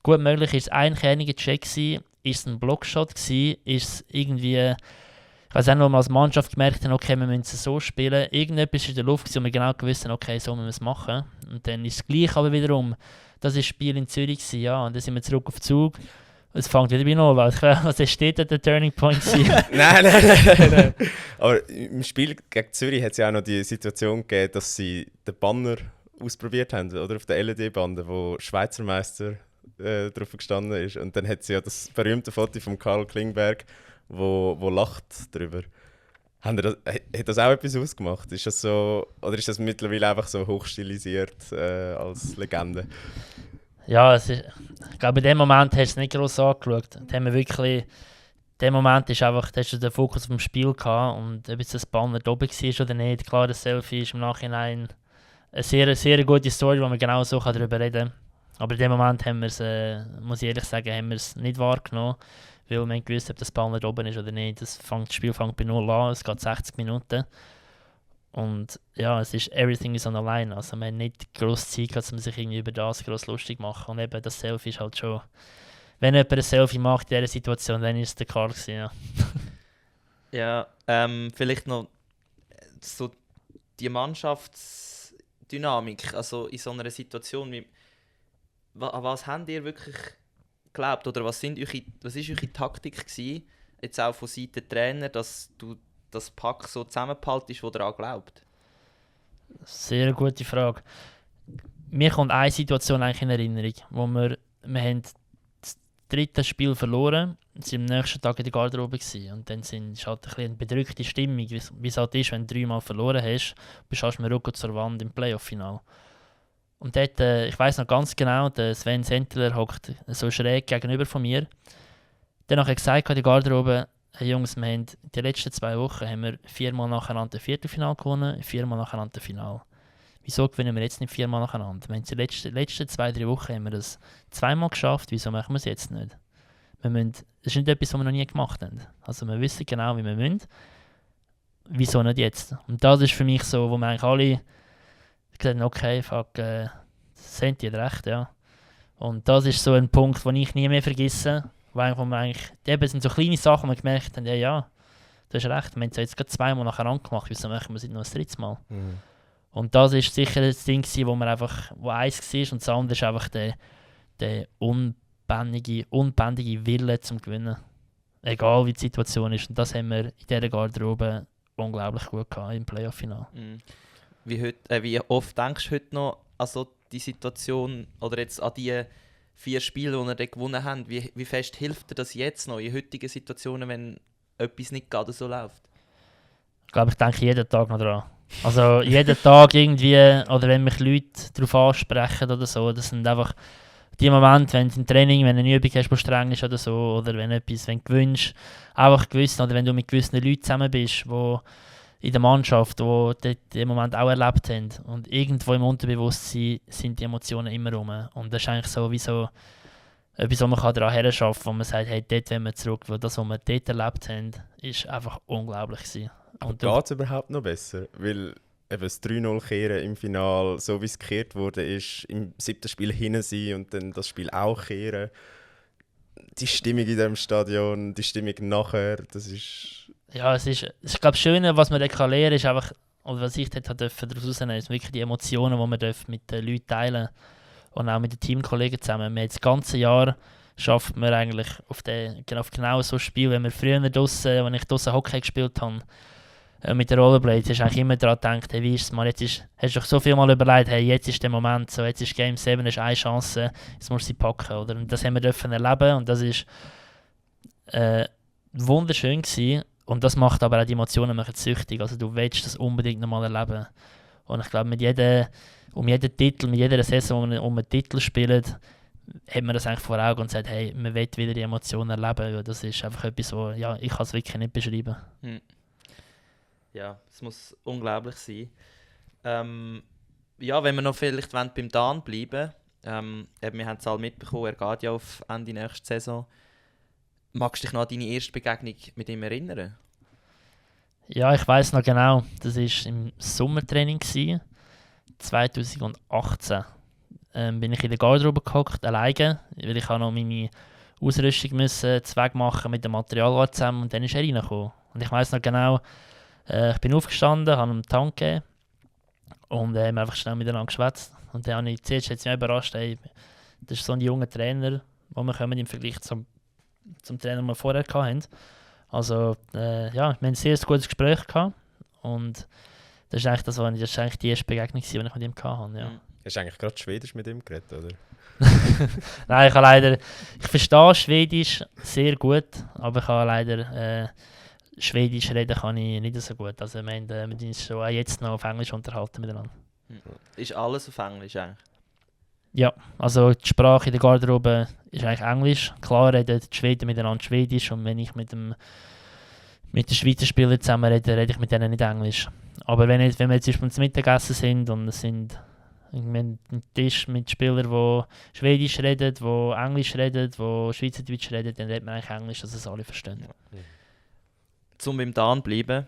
[SPEAKER 2] gut möglich. Ist es ein kerniger Check gewesen? Ist es ein Blockshot gewesen? Ist es irgendwie... Ich weiß auch noch, wir als Mannschaft gemerkt haben, okay, wir müssen es so spielen. Irgendetwas war in der Luft und wir genau gewusst haben, okay, so müssen wir es machen. Und dann ist es gleich aber wiederum, das war das Spiel in Zürich gewesen, ja, und dann sind wir zurück auf Zug. Es fängt wieder bei Null an. Was steht da der Turning Point?
[SPEAKER 1] Nein. Aber im Spiel gegen Zürich hat es ja auch noch die Situation gegeben, dass sie den Banner ausprobiert haben, oder? Auf der LED-Bande, wo Schweizer Meister drauf gestanden ist. Und dann hat sie ja das berühmte Foto von Karl Klingberg, wo lacht drüber. Hat das auch etwas ausgemacht? Ist das so, oder ist das mittlerweile einfach so hochstilisiert als Legende?
[SPEAKER 2] Ja, ich glaube, in dem Moment hast du es nicht gross angeschaut. In dem Moment ist einfach, hast du den Fokus auf dem Spiel gehabt, und ob jetzt das Banner da oben war oder nicht. Klar, das Selfie ist im Nachhinein eine sehr, sehr gute Story, wo man genau so darüber reden kann. Aber in dem Moment haben wir es, muss ich ehrlich sagen, haben wir es nicht wahrgenommen. Weil wir gewusst, ob das Ball da oben ist oder nicht. Das Spiel fängt bei 0 an, es geht 60 Minuten. Und ja, es ist everything is on the line. Also man hat nicht gross Zeit, dass man sich irgendwie über das gross lustig machen. Und eben das Selfie ist halt schon... Wenn jemand ein Selfie macht in dieser Situation, dann ist es der Karl gewesen, ja.
[SPEAKER 3] Ja, vielleicht noch so die Mannschaftsdynamik, also in so einer Situation, an was habt ihr wirklich geglaubt, oder was ist eure Taktik gewesen, jetzt auch von Seiten der Trainer, dass du das Pack so zusammenhaltest, wo daran glaubt?
[SPEAKER 2] Sehr gute Frage. mir kommt eine Situation eigentlich in Erinnerung, wo wir haben das 3. Spiel verloren, sind am nächsten Tag in der Garderobe gewesen. Und dann ist halt ein bisschen eine bedrückte Stimmung, wie es halt ist, wenn du 3-mal verloren hast, bist du mit dem Rücken zur Wand im Playoff-Final. Und dort, ich weiss noch ganz genau, der Sven Sentler hockt so schräg gegenüber von mir. Dann hat er gesagt in der Garderobe, hey Jungs, wir haben die letzten 2 Wochen haben wir 4-mal nacheinander Viertelfinal gewonnen, 4-mal nacheinander Finale. Wieso gewinnen wir jetzt nicht 4-mal nacheinander? Wir haben die letzten 2-3 Wochen haben wir das 2-mal geschafft, wieso machen wir es jetzt nicht? Das ist nicht etwas, was wir noch nie gemacht haben. Also wir wissen genau, wie wir müssen. Wieso nicht jetzt? Und das ist für mich so, wo wir eigentlich alle gesagt haben, okay, fuck, Senti hat recht, ja. Und das ist so ein Punkt, den ich nie mehr vergesse. Wo wir eigentlich, eben sind so kleine Sachen, wo wir gemerkt haben, ja, du hast recht, wir haben es jetzt gerade 2-mal nacheinander gemacht, wieso machen wir es nicht noch ein 3. Mal?
[SPEAKER 1] Mhm.
[SPEAKER 2] Und das war sicher das Ding, wo eins war und das andere ist einfach der unbändige Wille zum Gewinnen. Egal wie die Situation ist. Und das haben wir in dieser Garderobe unglaublich gut gehabt im Playoff-Final.
[SPEAKER 3] Mhm. Wie oft denkst du heute noch an so die Situation oder jetzt an die 4 Spiele, die wir gewonnen haben? Wie fest hilft dir das jetzt noch in heutigen Situationen, wenn etwas nicht gerade so läuft?
[SPEAKER 2] Ich glaube, ich denke jeden Tag noch dran. Also jeden Tag irgendwie, oder wenn mich Leute darauf ansprechen oder so, das sind einfach die Momente, wenn du im Training, wenn du eine Übung hast, die streng ist oder so, oder wenn du gewünscht, einfach gewissen, oder wenn du mit gewissen Leuten zusammen bist, die in der Mannschaft, die den Moment auch erlebt haben. Und irgendwo im Unterbewusstsein sind die Emotionen immer rum. Und das ist eigentlich so wie so etwas, wo man daran herschaffen kann, wo man sagt, hey, dort wollen wir zurück, weil das, was wir dort erlebt haben, ist einfach unglaublich gewesen.
[SPEAKER 1] Und geht es überhaupt noch besser? Weil eben das 3-0 kehren im Finale, so wie es gekehrt wurde, ist im 7. Spiel hinten sein und dann das Spiel auch kehren. Die Stimmung in diesem Stadion, die Stimmung nachher, das ist...
[SPEAKER 2] Ja, es ist glaube das Schöne, was man da kann lernen, ist einfach, oder was ich dort daraus rausnehmen, ist wirklich die Emotionen, die man mit den Leuten teilen und auch mit den Teamkollegen zusammen. Wir haben das ganze Jahr schafft man eigentlich auf genau so ein Spiel, wenn wir früher draussen, wenn ich draussen Hockey gespielt habe, mit den Rollerblades, hast du eigentlich immer daran gedacht, hey, wie ist es mal, hast du doch so viel mal überlegt, hey, jetzt ist der Moment, so, jetzt ist Game 7, hast eine Chance, jetzt musst du sie packen, oder? Und das haben wir dürfen erleben und das ist wunderschön gewesen. Und das macht aber auch die Emotionen süchtig, also du willst das unbedingt nochmal erleben. Und ich glaube, um jeden Titel, mit jeder Saison, wo wir einen Titel spielen, hat man das eigentlich vor Augen und sagt, hey, man will wieder die Emotionen erleben. Ja, das ist einfach etwas, wo, ja, ich kann es wirklich nicht beschreiben.
[SPEAKER 3] Ja, es muss unglaublich sein. Ja, wenn wir noch vielleicht beim Dan bleiben, wir haben es alle mitbekommen, er geht ja auf Ende nächste Saison. Magst du dich noch an deine erste Begegnung mit ihm erinnern?
[SPEAKER 2] Ja, ich weiss noch genau. Das war im Sommertraining 2018. Bin ich in der Garderobe gehockt, alleine, weil ich noch meine Ausrüstung machen mit dem Material zusammen und dann ist er reingekommen. Und ich weiss noch genau, ich bin aufgestanden, habe ihm einen Tank gegeben und haben einfach schnell miteinander geschwätzt. Und dann habe ich zuerst mich überrascht, hey, das ist so ein junger Trainer, wo wir kommen im Vergleich zum Trainer, den wir vorher hatten. Also ja, wir haben ein sehr gutes Gespräch gehabt und das ist eigentlich die erste Begegnung, die ich mit ihm hatte. Ja.
[SPEAKER 1] Hast du eigentlich gerade Schwedisch mit ihm geredet, oder?
[SPEAKER 2] Nein, ich verstehe Schwedisch sehr gut, aber ich habe leider Schwedisch reden kann ich nicht so gut. Also wir uns schon auch jetzt noch auf Englisch unterhalten miteinander.
[SPEAKER 3] Ist alles auf Englisch eigentlich?
[SPEAKER 2] Ja, also die Sprache in der Garderobe ist eigentlich Englisch. Klar reden die Schweden miteinander Schwedisch und wenn ich mit den Schweizer Spielern zusammen rede ich mit denen nicht Englisch. Aber wenn wir jetzt zum Beispiel zum Mittagessen sind und es sind einen Tisch mit Spielern, die Schwedisch reden, die Englisch reden, die Schweizerdeutsch reden, dann redet man eigentlich Englisch, dass es alle verstehen.
[SPEAKER 3] Zum beim Dan bleiben,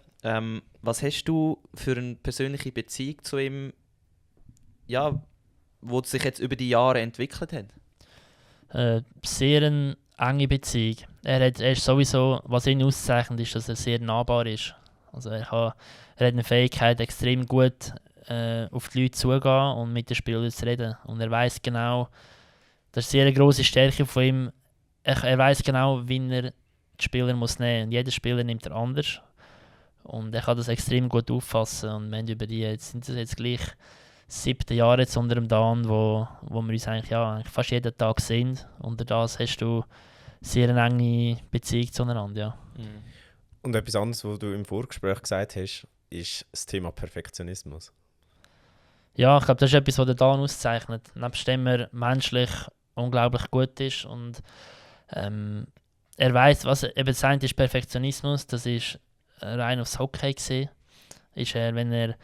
[SPEAKER 3] was hast du für eine persönliche Beziehung zu ihm, ja, wo sich jetzt über die Jahre entwickelt hat?
[SPEAKER 2] Sehr eine enge Beziehung. Er ist sowieso, was ihn auszeichnet, ist, dass er sehr nahbar ist. Also er hat eine Fähigkeit, extrem gut auf die Leute zugehen und mit den Spielern zu reden. Und er weiß genau, das ist eine sehr grosse Stärke von ihm. Er weiß genau, wie er die Spieler muss nehmen. Und jeder Spieler nimmt er anders. Und er kann das extrem gut auffassen. Und wir haben über die, jetzt sind es jetzt gleich 7. Jahr jetzt unter dem Dan, wo wir uns eigentlich fast jeden Tag sehen. Unter das hast du sehr eine enge Beziehung zueinander, ja.
[SPEAKER 1] Und etwas anderes, was du im Vorgespräch gesagt hast, ist das Thema Perfektionismus.
[SPEAKER 2] Ja, ich glaube, das ist etwas, was der Dan auszeichnet. Nebst dem er menschlich unglaublich gut ist und er weiß, was eben sein ist Perfektionismus, das ist rein aufs Hockey gesehen. Ist er, wenn er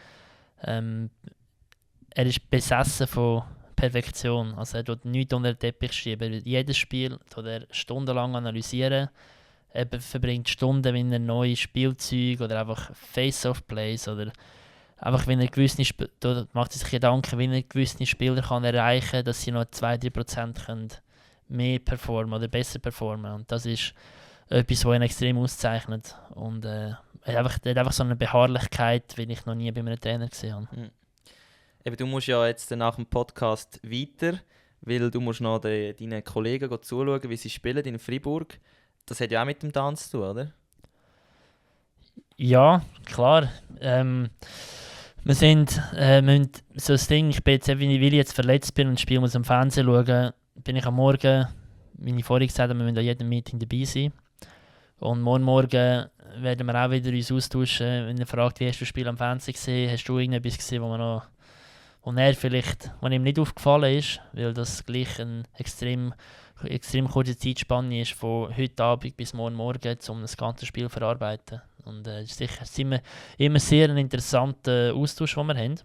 [SPEAKER 2] ist besessen von Perfektion. Also er tut nichts unter den Teppich schieben. Jedes Spiel tut er stundenlang analysieren. Er verbringt Stunden, wenn er neue Spielzeuge oder einfach Face-Off-Plays oder einfach, wenn er macht er sich Gedanken, wie er gewisse Spieler kann erreichen kann, dass sie noch 2-3% mehr performen oder besser performen. Und das ist etwas, was ihn extrem auszeichnet. Und er hat einfach so eine Beharrlichkeit, wie ich noch nie bei einem Trainer gesehen habe.
[SPEAKER 3] Eben, du musst ja jetzt nach dem Podcast weiter, weil du musst noch deinen Kollegen zuschauen, wie sie spielen in Freiburg. Das hat ja auch mit dem Tanz zu tun, oder?
[SPEAKER 2] Ja, klar. Wir müssen so das Ding, ich bin jetzt, weil ich jetzt verletzt bin und das Spiel muss am Fernsehen schauen, bin ich am Morgen, wie ich vorhin gesagt habe, wir müssen an jedem Meeting dabei sein. Und morgen werden wir auch wieder uns austauschen, wenn er fragt, wie hast du das Spiel am Fernsehen gesehen, hast du irgendetwas gesehen, wo ihm nicht aufgefallen ist, weil das gleich eine extrem kurze Zeitspanne ist, von heute Abend bis morgen Morgen, um das ganze Spiel zu verarbeiten. Und es ist immer sehr ein interessanter Austausch, den wir haben.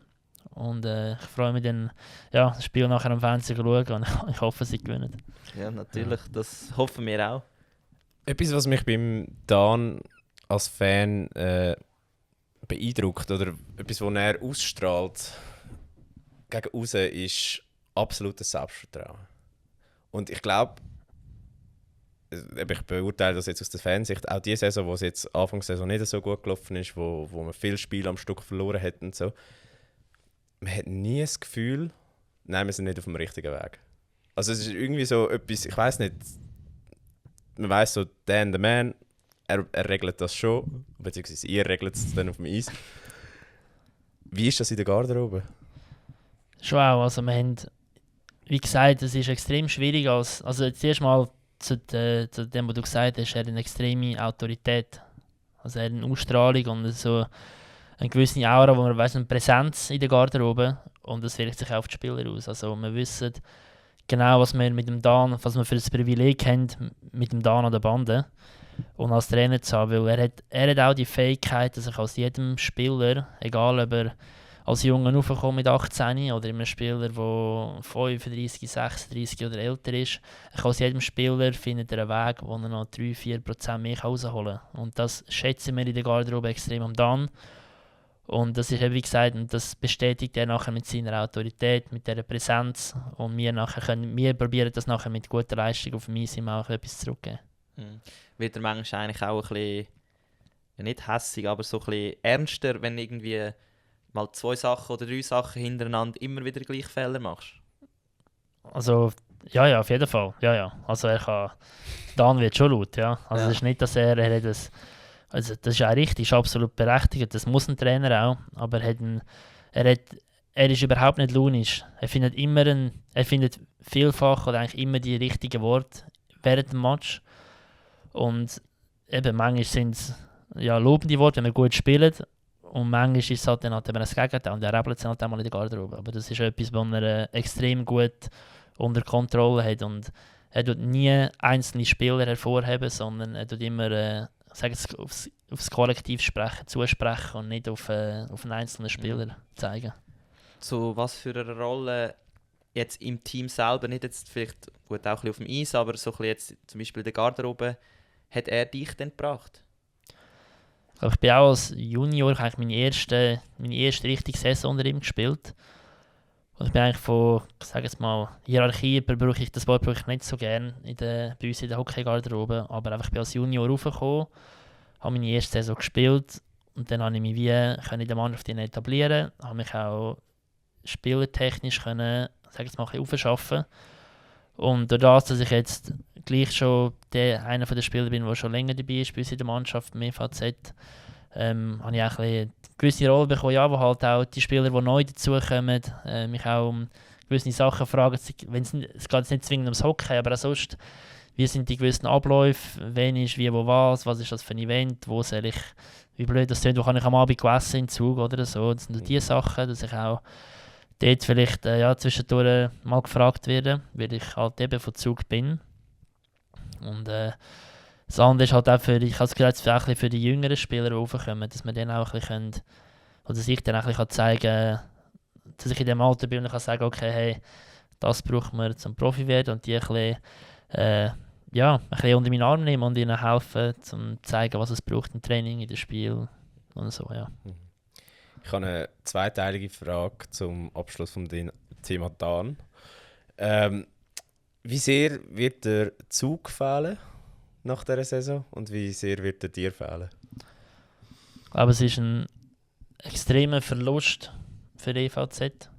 [SPEAKER 2] Und ich freue mich dann, das Spiel nachher am Fernsehen zu schauen und ich hoffe, sie gewinnen.
[SPEAKER 3] Ja, natürlich, das hoffen wir auch.
[SPEAKER 1] Etwas, was mich beim Dan als Fan beeindruckt oder etwas, was er ausstrahlt gegen raus, ist absolutes Selbstvertrauen. Und ich glaube, ich beurteile das jetzt aus der Fansicht, auch die Saison, wo es jetzt Anfang der Saison nicht so gut gelaufen ist, wo man viele Spiele am Stück verloren hat und so, man hat nie das Gefühl, nein, wir sind nicht auf dem richtigen Weg. Also es ist irgendwie so etwas, ich weiß nicht, man weiss so, Dan the Man, er regelt das schon, beziehungsweise ihr regelt es dann auf dem Eis. Wie ist das in der Garderobe?
[SPEAKER 2] Schon auch, also wir haben, wie gesagt, es ist extrem schwierig, also zuerst mal zu dem, was du gesagt hast, er hat eine extreme Autorität, also er hat eine Ausstrahlung und so eine gewisse Aura, wo man weiss, eine Präsenz in der Garderobe und das wirkt sich auch auf die Spieler aus, also wir wissen genau, was wir mit dem Dan, was wir für das Privileg haben, mit dem Dan an der Bande und als Trainer zu haben, weil er hat auch die Fähigkeit, dass ich aus jedem Spieler, egal ob er als Junge raufkommt mit 18 oder einem Spieler, der 35, 36 oder älter ist, aus jedem Spieler findet er einen Weg, wo er noch 3-4% mehr rausholen kann. Und das schätzen wir in der Garderobe extrem am Dan. Und das ist, wie gesagt, und das bestätigt er nachher mit seiner Autorität, mit dieser Präsenz. Und wir probieren das nachher mit guter Leistung auf mich auch etwas zurückgeben.
[SPEAKER 3] Wird der manchmal eigentlich auch ein bisschen, nicht hässig, aber so ein bisschen ernster, wenn irgendwie mal 2 Sachen oder 3 Sachen hintereinander immer wieder gleich Fehler machst?
[SPEAKER 2] Also, ja, auf jeden Fall. Ja. Also Dan wird schon laut, ja. Also es ist nicht, dass er hat das. Also das ist auch richtig, ist absolut berechtigt, das muss ein Trainer auch, aber er ist überhaupt nicht launisch. Er findet vielfach oder eigentlich immer die richtigen Worte während dem Match. Und eben manchmal sind es lobende Worte, wenn wir gut spielen. Und manchmal ist es halt dann eben das Gegenteil und er rebelt es halt einmal in der Garderobe. Aber das ist etwas, was er extrem gut unter Kontrolle hat. Und er tut nie einzelne Spieler hervorheben, sondern er tut immer aufs Kollektiv zusprechen und nicht auf einen einzelnen Spieler zeigen.
[SPEAKER 3] Zu was für eine Rolle jetzt im Team selber, nicht jetzt vielleicht gut auch ein bisschen auf dem Eis, aber so ein bisschen jetzt zum Beispiel in der Garderobe, hat er dich denn gebracht?
[SPEAKER 2] Ich bin auch als Junior eigentlich meine erste richtige Saison unter ihm gespielt. Und ich bin eigentlich von, ich sage jetzt mal, Hierarchie, das Wort brauche ich nicht so gerne bei uns in der Hockey-Garderobe, aber einfach, ich bin als Junior raufgekommen, habe meine erste Saison gespielt und dann habe ich mich in der Mannschaft etablieren, habe mich auch spielertechnisch können, sage jetzt mal, ein bisschen aufschaffen. Und durch das, dass ich jetzt gleich schon einer der Spieler bin, der schon länger dabei ist bei uns in der Mannschaft, im FAZ, habe ich auch ein bisschen eine gewisse Rolle bekommen, ja, wo halt auch die Spieler, die neu dazukommen, mich auch um gewisse Sachen fragen. Es geht jetzt nicht zwingend ums Hockey, aber auch sonst, wie sind die gewissen Abläufe, wen ist wie, wo was ist das für ein Event, wo soll ich, wie blöd das klingt, wo kann ich am Abend essen im Zug oder so. Das sind die Sachen, dass ich auch dort vielleicht zwischendurch mal gefragt werde, weil ich halt eben von Zug bin. Und das andere ist halt auch ich habe es gerade für die jüngeren Spieler, die raufkommen, dass wir dann auch ein bisschen können, oder dass ich dann auch ein bisschen zeigen kann, dass ich in dem Alter bin und kann sagen, okay, hey, das braucht man zum Profi werden und die ein bisschen, ein bisschen unter meinen Arm nehmen und ihnen helfen, um zu zeigen, was es braucht im Training, in dem Spiel und so, ja.
[SPEAKER 1] Ich habe eine zweiteilige Frage zum Abschluss vom Thema Dan. Wie sehr wird der Zug fehlen nach dieser Saison und wie sehr wird er dir fehlen?
[SPEAKER 2] Ich glaube, es ist ein extremer Verlust für die EVZ,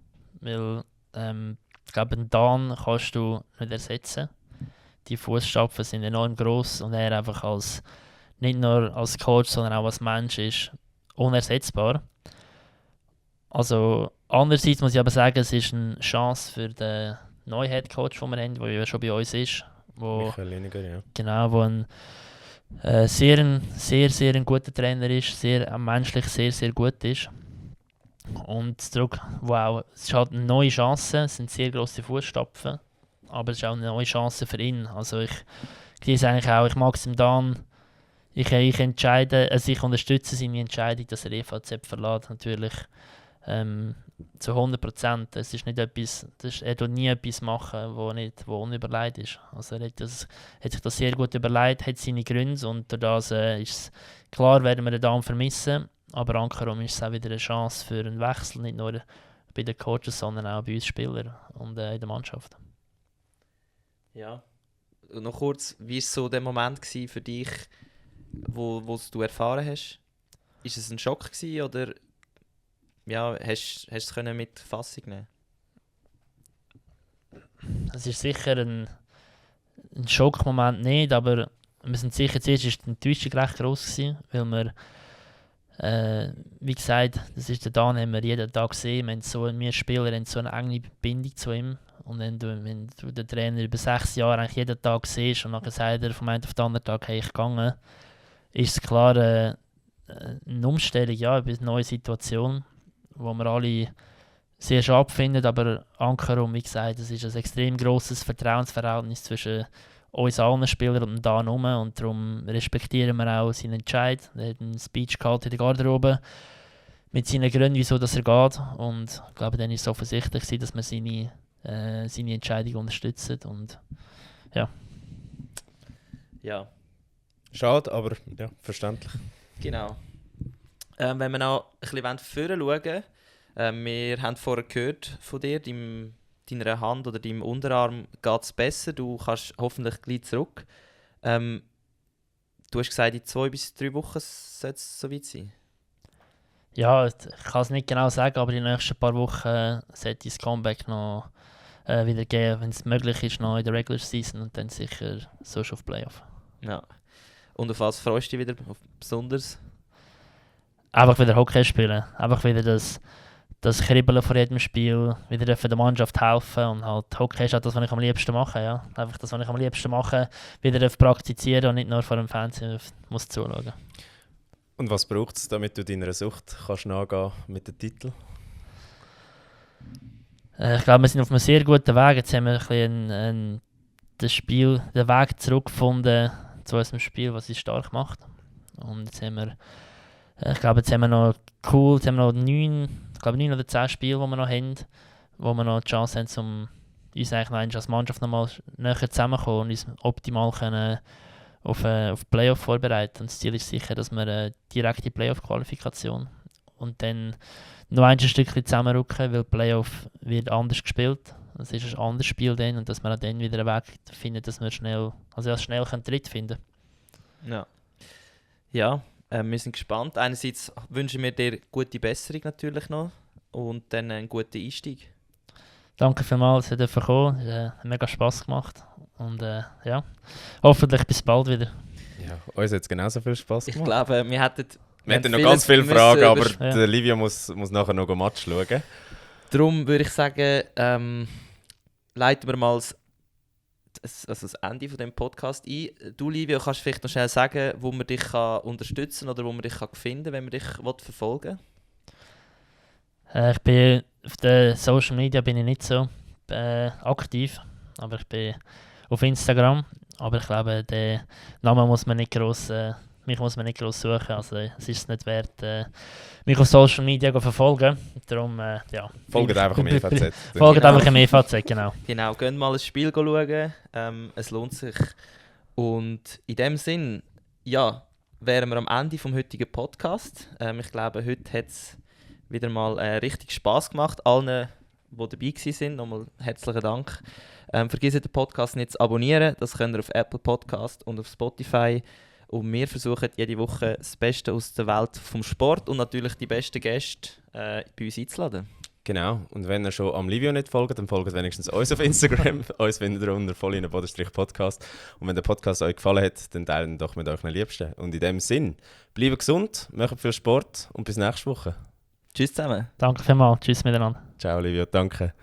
[SPEAKER 2] weil ich glaube, einen Dan kannst du nicht ersetzen. Die Fußstapfen sind enorm gross und er einfach nicht nur als Coach, sondern auch als Mensch ist unersetzbar. Also andererseits muss ich aber sagen, es ist eine Chance für den neuen Headcoach, den wir haben, der ja schon bei uns ist.
[SPEAKER 1] Michael Liniger, ja.
[SPEAKER 2] Genau, wo ein sehr guter Trainer ist, menschlich sehr gut ist. Und zurück, wow, es ist halt eine neue Chance, es sind sehr grosse Fußstapfen, aber es ist auch eine neue Chance für ihn. Also ich sehe es eigentlich auch, ich mag es ihm dann, ich entscheide, also ich unterstütze seine Entscheidung, dass er EVZ verlässt, natürlich zu 100%. Es ist nicht etwas, er tut nie etwas machen, wo unüberlegt ist. Also er hat sich das sehr gut überlegt, hat seine Gründe und durch das ist es klar, werden wir den Damen vermissen, aber ankerum ist es auch wieder eine Chance für einen Wechsel, nicht nur bei den Coaches, sondern auch bei uns Spielern und in der Mannschaft.
[SPEAKER 3] Ja, und noch kurz, wie war so der Moment für dich, wo du erfahren hast? Ist es ein Schock gewesen, oder ja, hast du es mit Fassung nehmen?
[SPEAKER 2] Es ist sicher ein Schockmoment nicht, aber wir sind sicher, zuerst war die Enttäuschung recht gross gewesen, weil wir, wie gesagt, das ist der Dan, haben wir jeden Tag gesehen, wir Spieler haben so eine enge Bindung zu ihm und wenn du den Trainer über 6 Jahre eigentlich jeden Tag siehst und dann sagt er vom einen auf den anderen Tag, hey, ich gegangen, ist es klar eine Umstellung, ja, eine neue Situation, wo wir alle sehr scharf finden, aber ankerum, wie gesagt, es ist ein extrem grosses Vertrauensverhältnis zwischen uns allen Spielern und da rum und darum respektieren wir auch seinen Entscheid. Er hat einen Speech gehalten in der Garderobe mit seinen Gründen, wieso dass er geht und ich glaube, dann war es offensichtlich, dass wir seine Entscheidung unterstützen und ja.
[SPEAKER 3] Ja.
[SPEAKER 1] Schade, aber ja, verständlich.
[SPEAKER 3] Genau. Wenn wir noch ein bisschen vorne schauen, wir haben vorher gehört von dir, deiner Hand oder deinem Unterarm geht es besser, du kannst hoffentlich gleich zurück. Du hast gesagt, in 2 bis 3 Wochen soll es soweit sein?
[SPEAKER 2] Ja, ich kann es nicht genau sagen, aber in den nächsten paar Wochen sollte das Comeback noch wieder geben, wenn es möglich ist, noch in der Regular Season und dann sicher so schon auf Playoff.
[SPEAKER 3] Ja. Und auf was freust du dich wieder besonders?
[SPEAKER 2] Einfach wieder Hockey spielen, einfach wieder das Kribbeln vor jedem Spiel, wieder für die Mannschaft helfen und halt Hockey ist halt das, was ich am liebsten mache, ja. Einfach das, was ich am liebsten mache, wieder praktizieren und nicht nur vor dem Fernsehen muss zuschauen.
[SPEAKER 1] Und was braucht es, damit du deiner Sucht kannst nachgehen mit dem Titel?
[SPEAKER 2] Ich glaube, wir sind auf einem sehr guten Weg. Jetzt haben wir ein bisschen den Weg zurückgefunden zu unserem Spiel, was uns stark macht. Und jetzt haben wir, ich glaube, jetzt haben wir noch 9 oder 10 Spiele, die wir noch haben, wo wir noch die Chance haben, um uns eigentlich als Mannschaft nochmal näher zusammenzukommen und uns optimal können auf Playoff vorbereiten. Und das Ziel ist sicher, dass wir eine direkte Playoff-Qualifikation und dann noch ein Stückchen zusammenrücken, weil Playoff wird anders gespielt. Es ist ein anderes Spiel dann und dass wir dann wieder einen Weg finden, dass wir schnell Tritt finden können.
[SPEAKER 3] Ja, wir sind gespannt. Einerseits wünschen wir dir gute Besserung natürlich noch und dann einen guten Einstieg.
[SPEAKER 2] Danke vielmals, dass ihr kommen. Es hat mega Spass gemacht und ja, hoffentlich bis bald wieder.
[SPEAKER 1] Ja, uns hat es genauso viel Spass gemacht.
[SPEAKER 3] Ich glaube, wir hätten
[SPEAKER 1] Wir hätten noch
[SPEAKER 3] vieles
[SPEAKER 1] ganz viele
[SPEAKER 3] müssen
[SPEAKER 1] Fragen, aber
[SPEAKER 2] Ja.
[SPEAKER 1] der Livio muss nachher noch Match schauen.
[SPEAKER 3] Darum würde ich sagen, leiten wir mal das Ende von dem Podcast ein. Du, Livio, kannst vielleicht noch schnell sagen, wo man dich kann unterstützen oder wo man dich kann finden kann, wenn man dich verfolgen will?
[SPEAKER 2] Ich bin auf den Social Media bin ich nicht so aktiv, aber ich bin auf Instagram. Aber ich glaube, den Namen muss man nicht gross, mich muss man nicht gross suchen. Also es ist es nicht wert, mich auf Social Media zu verfolgen. Darum, ja.
[SPEAKER 1] Folgt einfach im EVZ.
[SPEAKER 2] Folgt
[SPEAKER 3] Genau.
[SPEAKER 2] einfach im EVZ, genau.
[SPEAKER 3] Genau, geht mal ein Spiel schauen. Es lohnt sich. Und in dem Sinn, ja, wären wir am Ende vom heutigen Podcast. Ich glaube, heute hat es wieder mal richtig Spass gemacht. Allen, die dabei waren, nochmal herzlichen Dank. Vergesst den Podcast nicht zu abonnieren. Das könnt ihr auf Apple Podcast und auf Spotify. Und wir versuchen jede Woche das Beste aus der Welt vom Sport und natürlich die besten Gäste bei uns einzuladen.
[SPEAKER 1] Genau. Und wenn ihr schon am Livio nicht folgt, dann folgt wenigstens uns auf Instagram. Uns findet ihr unter _Podcast. Und wenn der Podcast euch gefallen hat, dann teilt ihn doch mit euren Liebsten. Und in dem Sinn, bleibt gesund, macht viel Sport und bis nächste Woche.
[SPEAKER 3] Tschüss zusammen.
[SPEAKER 2] Danke vielmals. Tschüss miteinander.
[SPEAKER 1] Ciao, Livio. Danke.